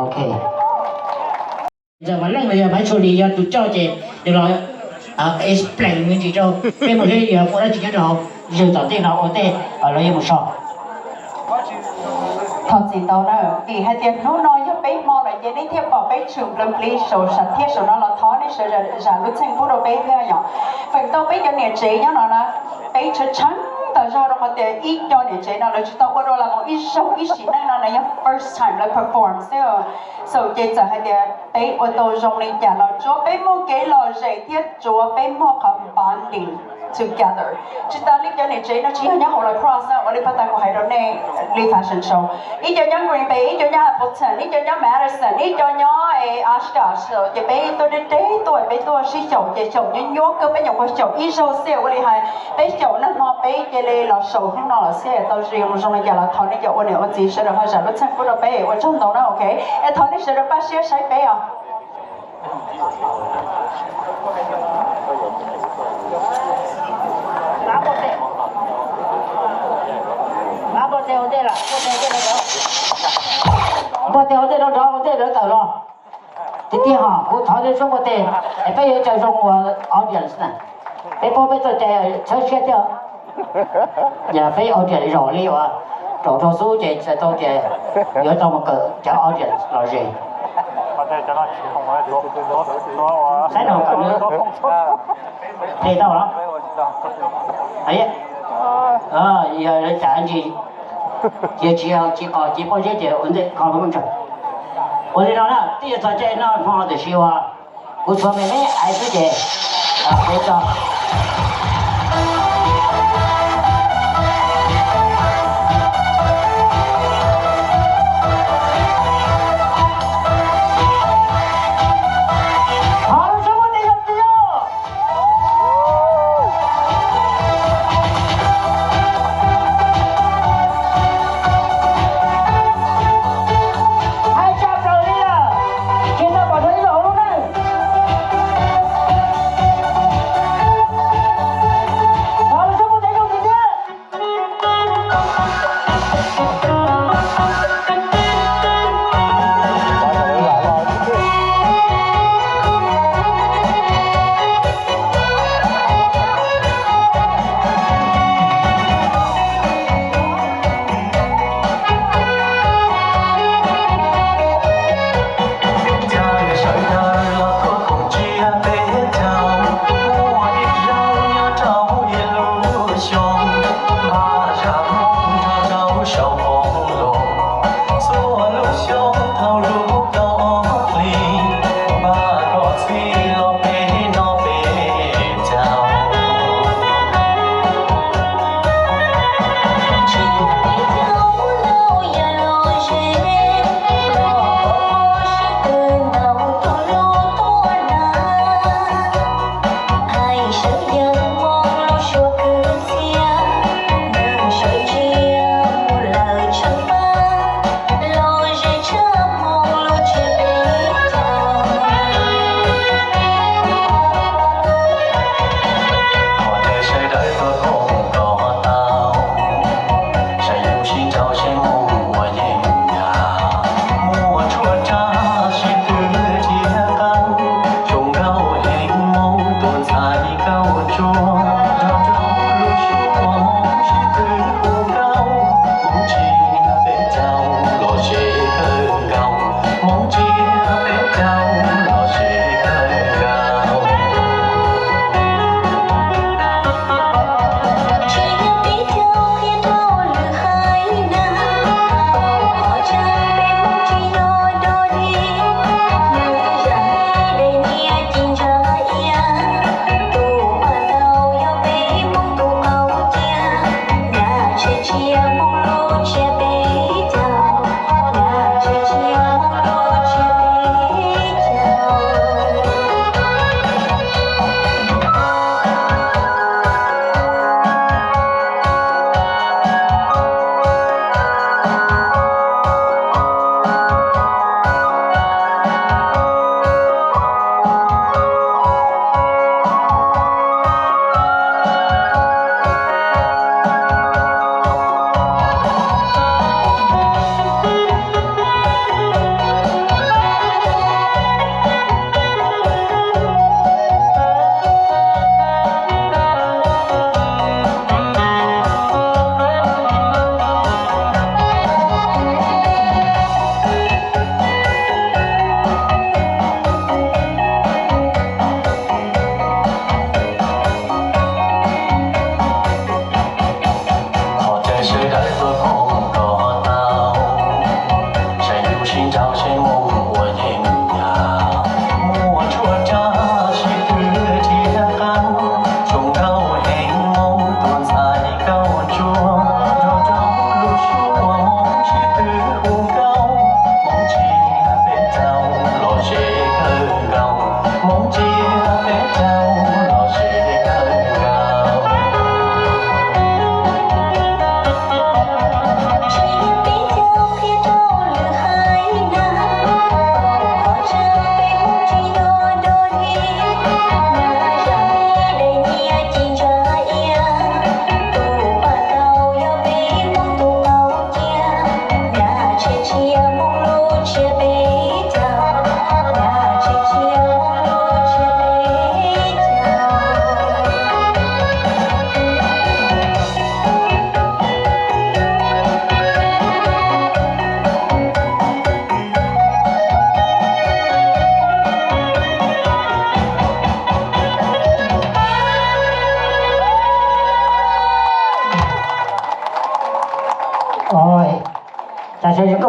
Ok. Ntxawm Vam Leej los yog Maiv Tshua Lis yog tus coj ces nws los explain me ntsis rau peb mus seb yog ua dab tsi nyob rau hauv zws tom ntej no ua ntej los yuav mus so. Thov txim ntau na, vim hais tias hnub no yog peb hmo lawm ces nej thiaj pom peb tshwm nplws plis saum sam thiab saum no los thov nej sawv daws zam lub txim pub rau peb thiab yom. Feem ntau peb cov niam tsev nyob no na, peb tshawb tshawb tas zog rau qhov tias ib co niam tsev no lawv tsis tau ua dua los mus ib zaug ib sim neej no na yog first time lawv perform xwb. So ces txawm hais tias peb ua tau zoo li cas los tsuav peb muaj kev lom zem thiab tsuav peb muaj qhov bonding together. Tsis tas li cov niam tsev no tsis yog nyob hauv lacrosse na, ua li pab tas kuv hais rau nej li fashion show. Ib co nyob Green Bay, ib co nyob Appleton, ib co nyob Madison, ib co nyob Oshkosh, ces peb tuaj deb deb tuaj, peb tuaj sib xyaum ces xyaum nyuaj nyuaj kawg, peb nyuam qhuav xyaum ib zaug xwb ua li hais peb xyaum nag hmo peb cia li los saum hnub no lawm xwb. Tau zoo zoo li cas los thov nej cov ua niam ua txiv sawv daws ho zam lub txim pub rau peb, ua tsaug ntau na, ok. Es thov nej sawv daws pab siab saib peb os. Npaj tes ua ntej rau nrad ua ntej lawv tawm los. Tiag tiag hos, kuv thov nej txhob npaj tes, es peb yuav caw zoo ua audience na. Peb paub peb txoj cai txhawb siab thiab. Yog peb audience zaum li uas raum rau xub ces txhais tau tias yuav tau mus kawm cov audience los zes. Saib no kawm nws ple tau los. Yog lawv cas ntsis, yog tsis, tsis qos tsis pob zeb ces ua ntej qos mus ntsawg. Ua li no na, twb yuav txog caij noj hmo tiam sis uas kuv txhuav me me aiv xwb ces kuv tso. Thov lub suab muaj tes yog tis yog. Hais tshaj plaws li lawm, tsis tau pom rau ib zaug hauv lub neej. Thov lub suab muaj tes zoo tis thiab.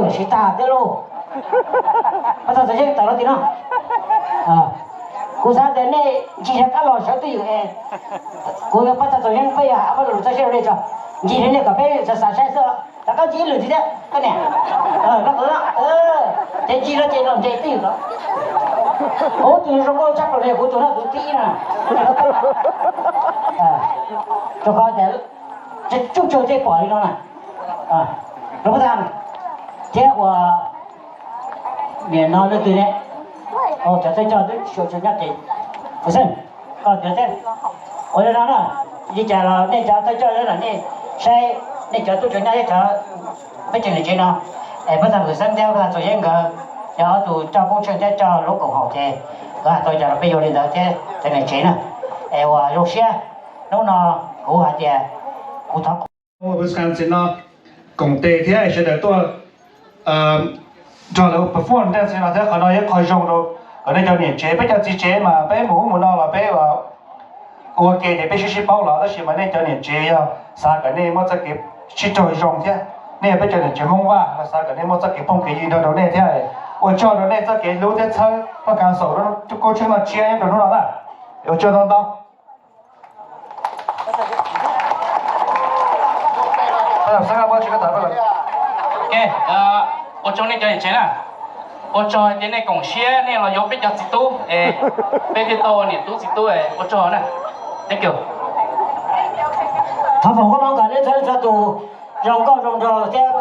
Siv tag thiab lauj. Pab txog txom yeeb tawm rau tim no. Kuv xav tias nej ncig rov qab los sawv twj ywm es kuv pab txog txom yeeb peb yog hab pab lus txoj siab rau nej tso. Ncig rau nej kom peb xav xav saib xwb. Rov qab ncig ib lwm ntxiv thiab koj niam. Ces ncig rau ces los ntses twj ywm los. Kuv tus zoo nkauj tshaj plaws li kuv tus no tus thib ib no. Rau qhov tias tsuj tsaug tej pom li no na. Rau pab tag thiab ua niam no leej twg ne? Cov thawj coj twb xyuas xyuas nyob ces, Fuv Xeej, koj los tias thiab. Ua li no na, li cas los nej cov thawj coj los nej saib nej cov tub cov nyab thiab cov peb cov niam tsev no, es pab tag Fuv Xeej thiab pab tag Txuas Yeeb nkawd, cov ob tug coj koob tsheej thiab coj lub koom haum ces nkawd hais tau cas los peb yuav li ntawd thiab cov niam tsev na. Es ua zoo siab, hnub no kuv hais tias kuv thov Wisconsin no koom tes thiab sawv daws tuaj nrog lawv perform dance no thiab. Qhov no yog qhov zoo rau kom nej cov niam tsev, peb cov txiv tsev mas peb mus ub mus no los peb ua ke ces peb sib sib paub los, tab sis mas nej cov niam tsev yog xav kom nej muaj txoj kev sib raug zoo thiab, nej yog peb cov niam tsev Hmoob Vaj los xav kom nej muaj txoj kev phooj kev ywg nrog rau nej thiab. Ua tsaug rau nej txoj kev hlub thiab txhawb poj kav xaum lub koob tsheej no tshiab nyob rau hnub no na. Ua tsaug ntau ntau. Ua tsaug nej cov niam tsev na. Ua tsaug hais tias nej koom siab nej los yuav peb cov txiv tub es peb thiaj tau ua niam tub txiv tub, ua tsaug na. Thank you. Thov foom koob hmoov kom nej txhua leej txhua tus zoo nkauj zoo nraug thiab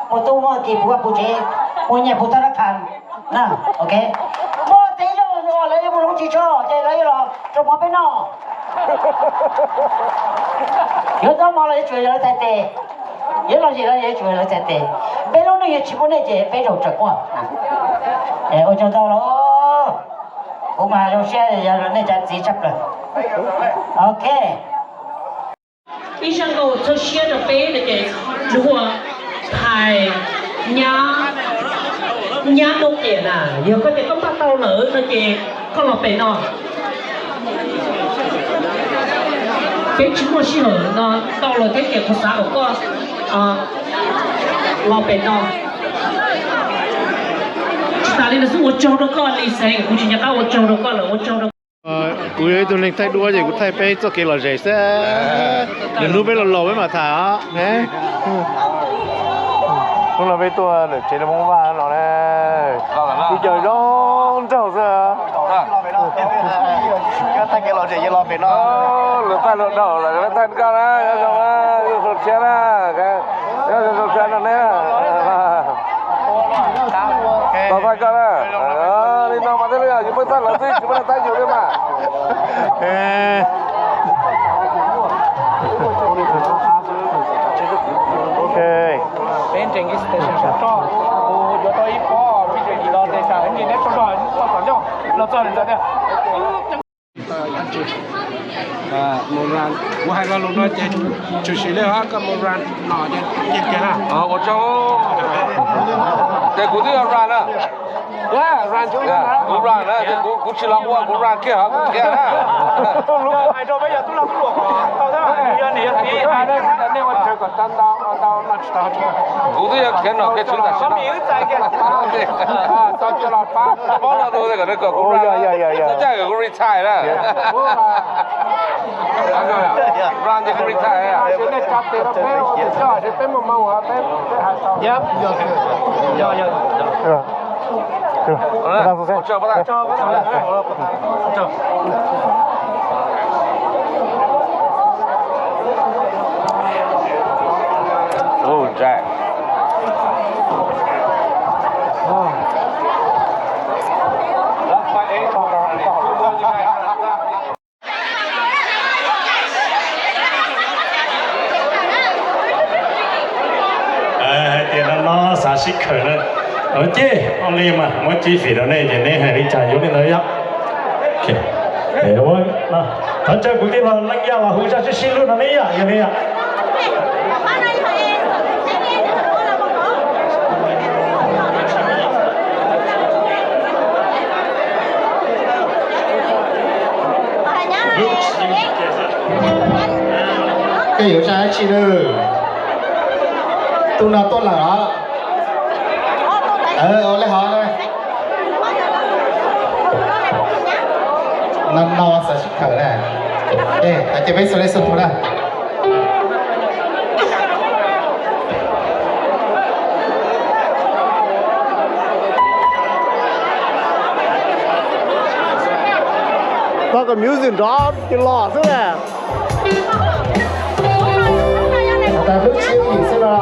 muaj tub muaj ki puv vaj puv tsev, muaj nyiaj puv thaj dab qha na. Ok, muaj tej zaum lawv yuav mus hloov tsis tshua ces lawv yuav los rau mov peb noj. Yuav zaub mov los yuav tsum yog lawv txhais tes, yuav lom zem los yuav tsum yog lawv txhais tes. Peb lub neej yuav tsis muaj nej ces peb zaum tsawg quaj. Ua tsaug ntau los, kuv mas zoo siab yog nej cov txiv tshaj plaws. Ok. Ib zaj nkauj txhawb siab rau peb no ces nws hu ua Thais Nyab, Nyab Muaj Qiam na. Yog koj tias koj npaj tau lawm no ces koj los pem no. Peb tsis muaj sij hawm no ntau lawm thiab ces kuv xav kom koj los pem no. Tsis tas li ntawd xwb, ua tsaug rau koj Lis Xeev, kuv tsis nco qab ua tsaug rau koj lawm, ua tsaug rau Kuv yog ib tug neeg thaij duab ces kuv thaij peb txoj kev lom zem xwb. Lwm hnub peb los laus peb mam tham os. Hnub no peb tuaj lawm tsev lawv Hmoob Vaj no na, ib co zoo nraug xwb. Lawv thaij lawm dhau lawm, thaij koj na, zoo siab na, zoo siab no ne. Tau thaij koj na. Li no mas thiaj li yus pheej thaij lawv xwb tsis muaj neeg thaij yus li mas. Peb ntseeg ib station sab roj, kuv yuav tau ib pob pizza los station ib neb rau roj toj tom ncauj los txog tiag. Mus run, kuv hais lo lus no ces tshwm sim li os, koj mus run no ces kiag na. Ua tsaug. Ces kuv twb yog run na. Kuv run na, ces kuv tsis los ua, kuv run kiag hov kiag na. Kuv twb yog khiav nom khiav tswv tam sim no. Mob no rau kom nws kom kuv run, txog caij kuv retire na. Run ces kuv retire. Hais tias no no xav sib khawm na, ua cej ua li mas muab cib fim rau nej ces nej hais li cas yuav li ntawd yom. Thov caw kuv tij laug Leej Yaj los hu zaj sib sib hlub no ne yom, yog li yom. Koj yuav zaj dab tsi lawm? Tus no tuaj lawm os. Ua le hov na. No no xav sib khawm na. Es hais tias peb xav le xav tus na. Koj kom music nrov ces los xwb na. Has tas lub tshiab yim xwb no.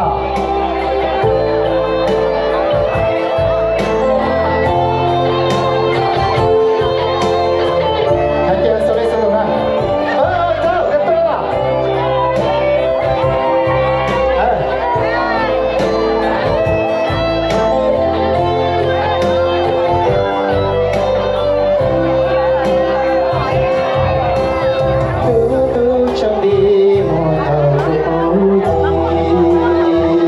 Hais tias xav le xav tus na. Tus tub tsaug nti mus thaum kuv pub txiv.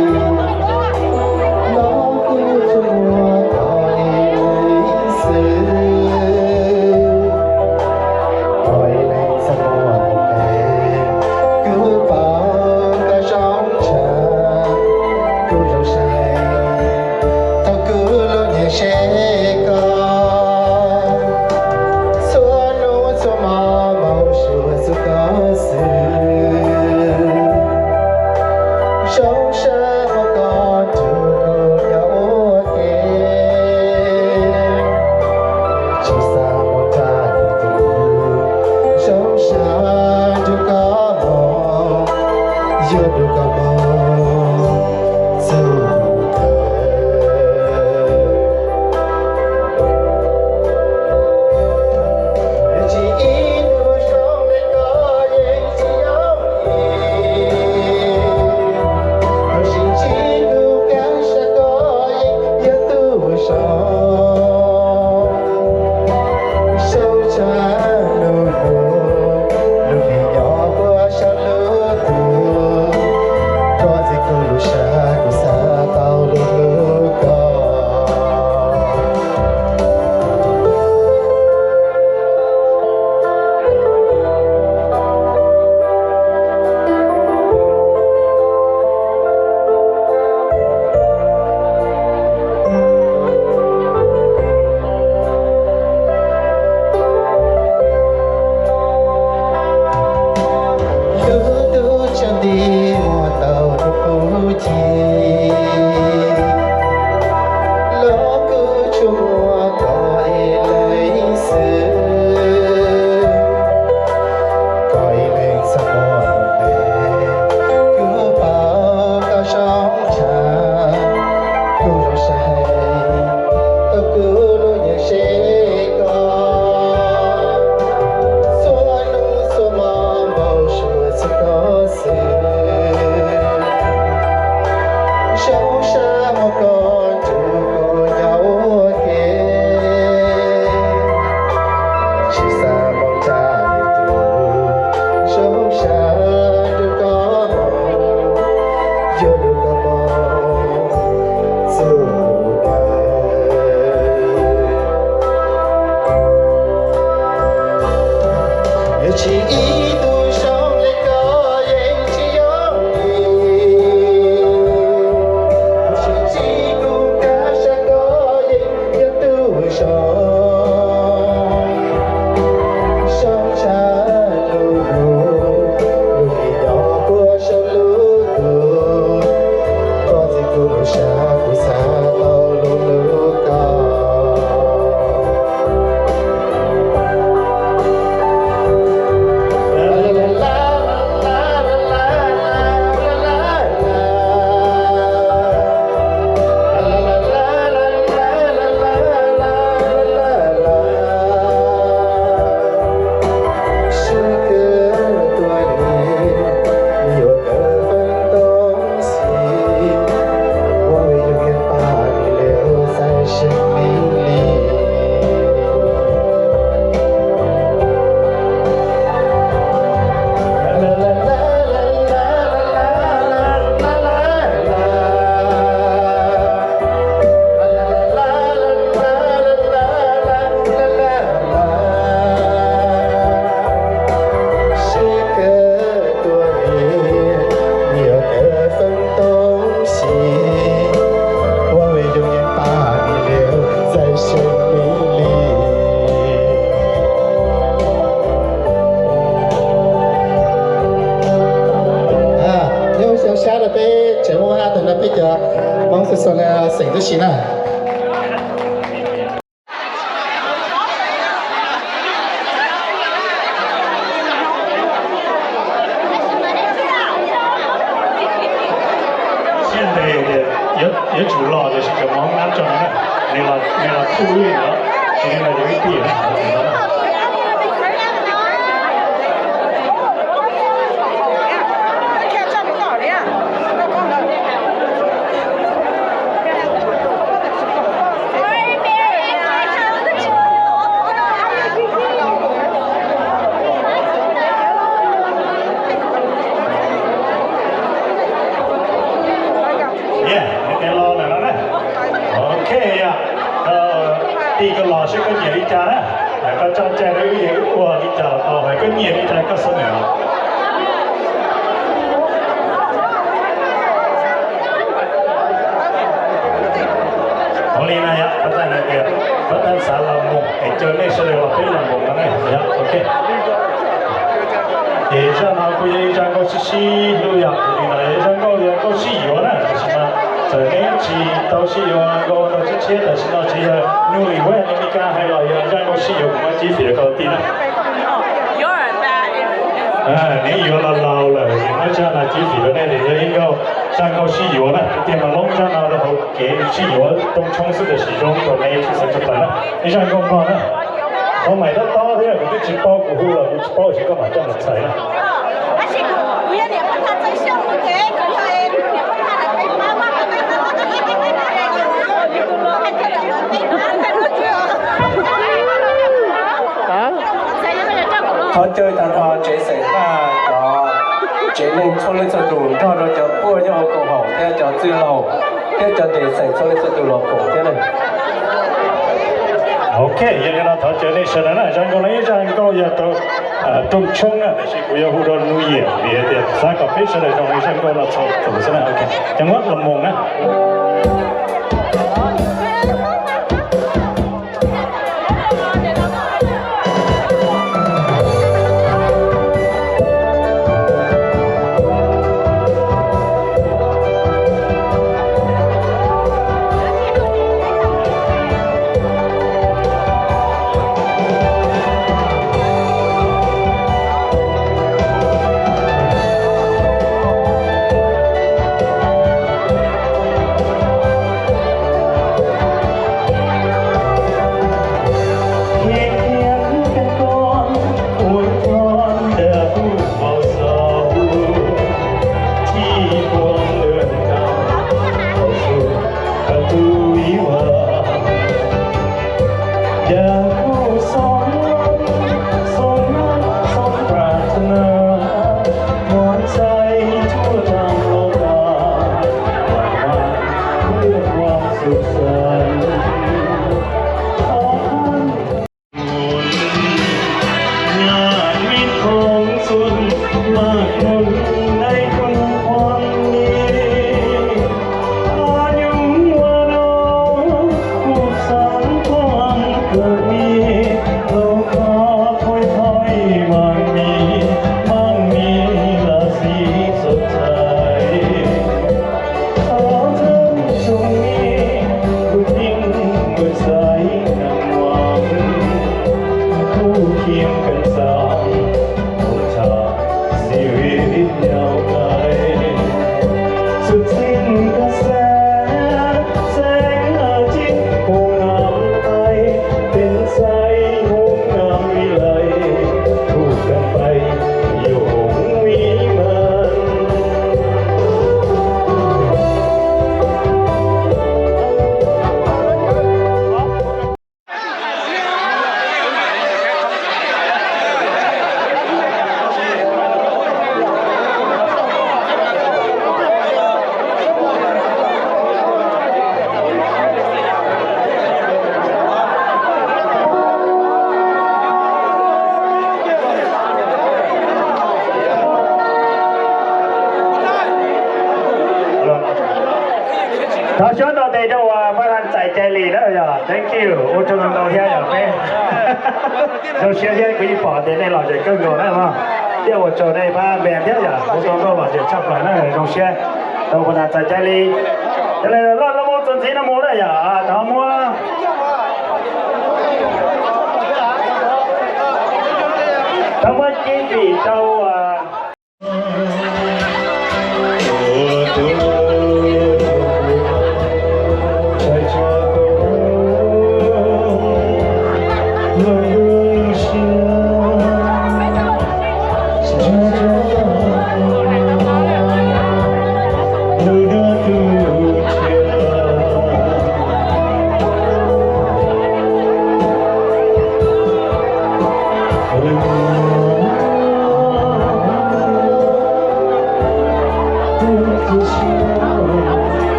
Nyob xyoo sab no peb tseem muaj hab tag no peb cov Hmoob Xeem tib si na. Siab ntev tias yuav tsum los tiam sis cov Hmoob nab tso na, nws los thuj wb li ntawd, tsis li ntawd yuav ib tiam. Yog, los lawm no na. Ok, tij koj los seb koj nyiam li cas na. Koj txoj cai rau wb, wb ua li cas los tau, hais koj nyiam li cas koj xav nyiam. Ua li na yom, pab taj hais tias pab taj xav los mus es caw nej sawv daws los peb los mus no na yom, ok. Ces zaj no kuj yog ib zaj nkauj sib sib hlub yom, li no yog zaj nkauj yog nkauj sib yuav na, tab sis mas txawm neb tsis tau sib yuav nkauj tau tshiab tshiab, tam sim no tsis yog nws li ua li Meskas hais los yog zaj nkauj sib yuav kuv muab cib fim rau koj tij na. Neb yuav los laus lawm, muab zaj no cib fim rau nej tias yog ib nkauj, zaj nkauj sib yuav na, tiag mas loob zaj no rau hauv kev sib yuav rooj tshoob xwb tiam sis zoo rau neb txhua txhua tus na. Ib zaj nkauj npog na. Qhov maim tob tob thiab kuv twb tsis paub, kuv hu los kuv tsis paub, tab sis koj mam coj mus txhais na. Thov caw tag nrho tsev xeem Paj, cov tsev neeg txhua leej txhua tus nrog rau cov tuaj nyob hauv koom haum thiab cov txwj laug thiab cov tes xeem txhua leej txhua tus los koom thiab na. Ok, yog li no thov caw nej sawv daws na, zaj nkauj no ib zaj nkauj yog rau rooj tshoob na, tab sis kuv yuav hu rau New Year vim hais tias xav kom peb sawv daws zoo li zaj nkauj no txhua tus xwb na. Ok, cov muab los mus na. Cai Lis na yog, thank you, ua tsaug ntau ntau thiab yog peb zoo siab thiab kuv yeej pom tias nej lom zem kawg nkaus na mog. Thiab ua tsaug nej pab npe thiab yog ua tsaug ntau lom zem tshaj plaws na zoo siab. Tau ua na txais Cai Lis. Cov loj loj mus txuas ntxiv no mus na yog tau muab, tau muab cib fim rau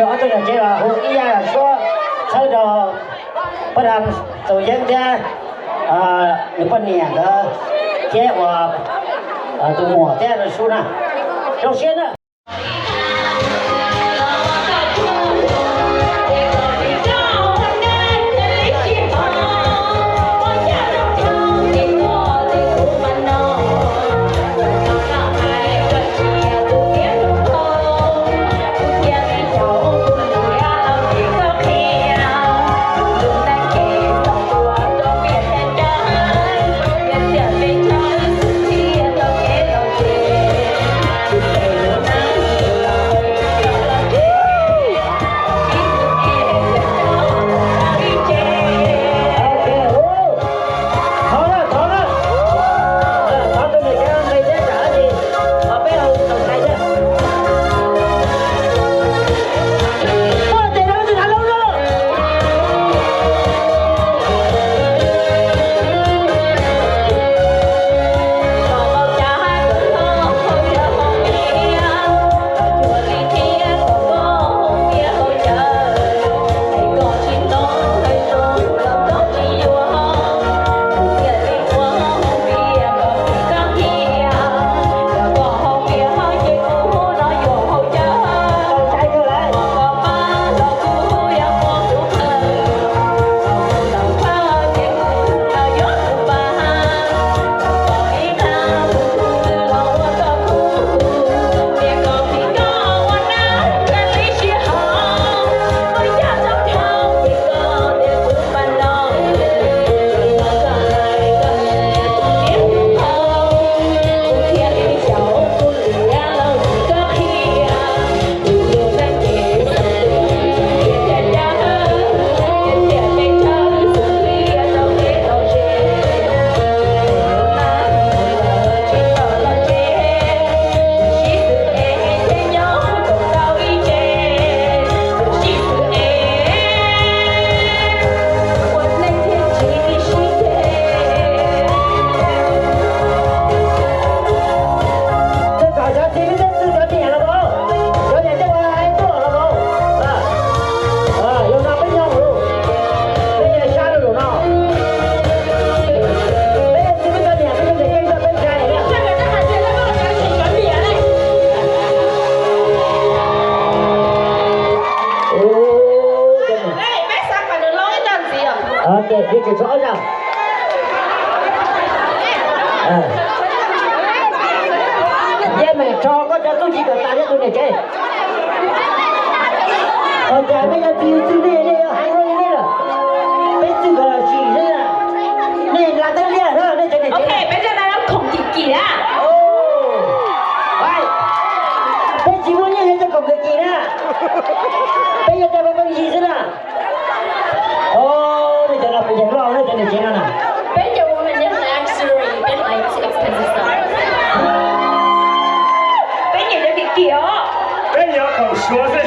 Ob tug niam tsev los hu ib yam suab txhawb rau pab dam Txaus Yeeb thiab nws poj niam nkawd thiab uas tus muam thiab sub na. Zoo siab na. Yej meem tso koj cov txuj ci kom tas thiab tus niam tsev. Ua cas nej yuav tsis txwj nej, nej yuav heev li nej lawm. Peb txwj kom los sim xwb na. Nej la teeb liab na, nej cov niam tsev. Peb coj nej los khoom kim kim na. Peb tsis muaj nyiaj yuav coj khoom kim kim na. Peb yuav coj peb pheej yig xwb na. Os, nej cov no pes yeeg loj, nej cov niam tsev no na. Peb cov women nyiam luxury, peb like expensive stuff. Peb nyiam cov kim kim os. Peb nyiam khoom suav xwb.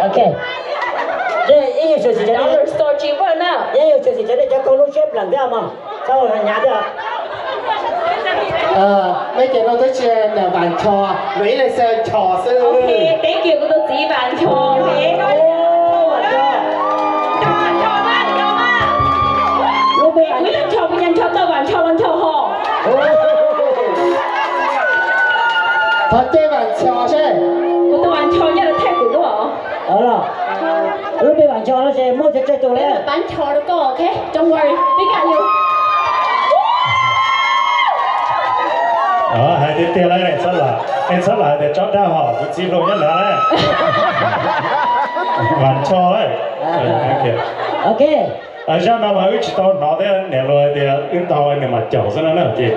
Ok. Dollar store cheaper na. Yeej yog tshwm sim cov nej cov khau lub siab pleem thiab mas txhob ua hnyav thiab. Peb cov no twb tsis niam Vam Ncho, nws ib leeg xwb Ncho xwb. Ok, thank you kuv tus txiv Vam Ncho. Kuv yog Ncho, kuv yog Ncho tau Vam Ncho los Ncho ho. Thov caw Vam Ncho seb. Kuv tus Vam Ncho nyob lawv thaij kuv dua. Lub npe Vam Ncho no ces muaj tsawg tus lawm. Pab Ncho rau koj, ok? Don't worry, we got you. Hais tiag tiag lawm, txhob lam, txhob lam hais tias tsob dab hom kuv txiv hluas nyob ntawd lawm. Vam Ncho lawm. Ok. Zaj no mas wb tsis tau hnov thiab, niam hluas hais tias wb ntaus nws mas caum xwb na, ces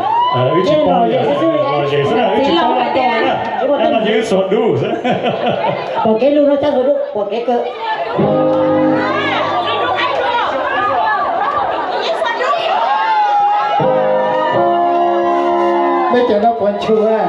wb tsis paub, lom zem xwb na, wb tsis paub laj koj na, no yog wb xuas dub xwb. Pom kev lug no cab xuas dub, pom kev kawg. Peb cov no puas ntshuv a?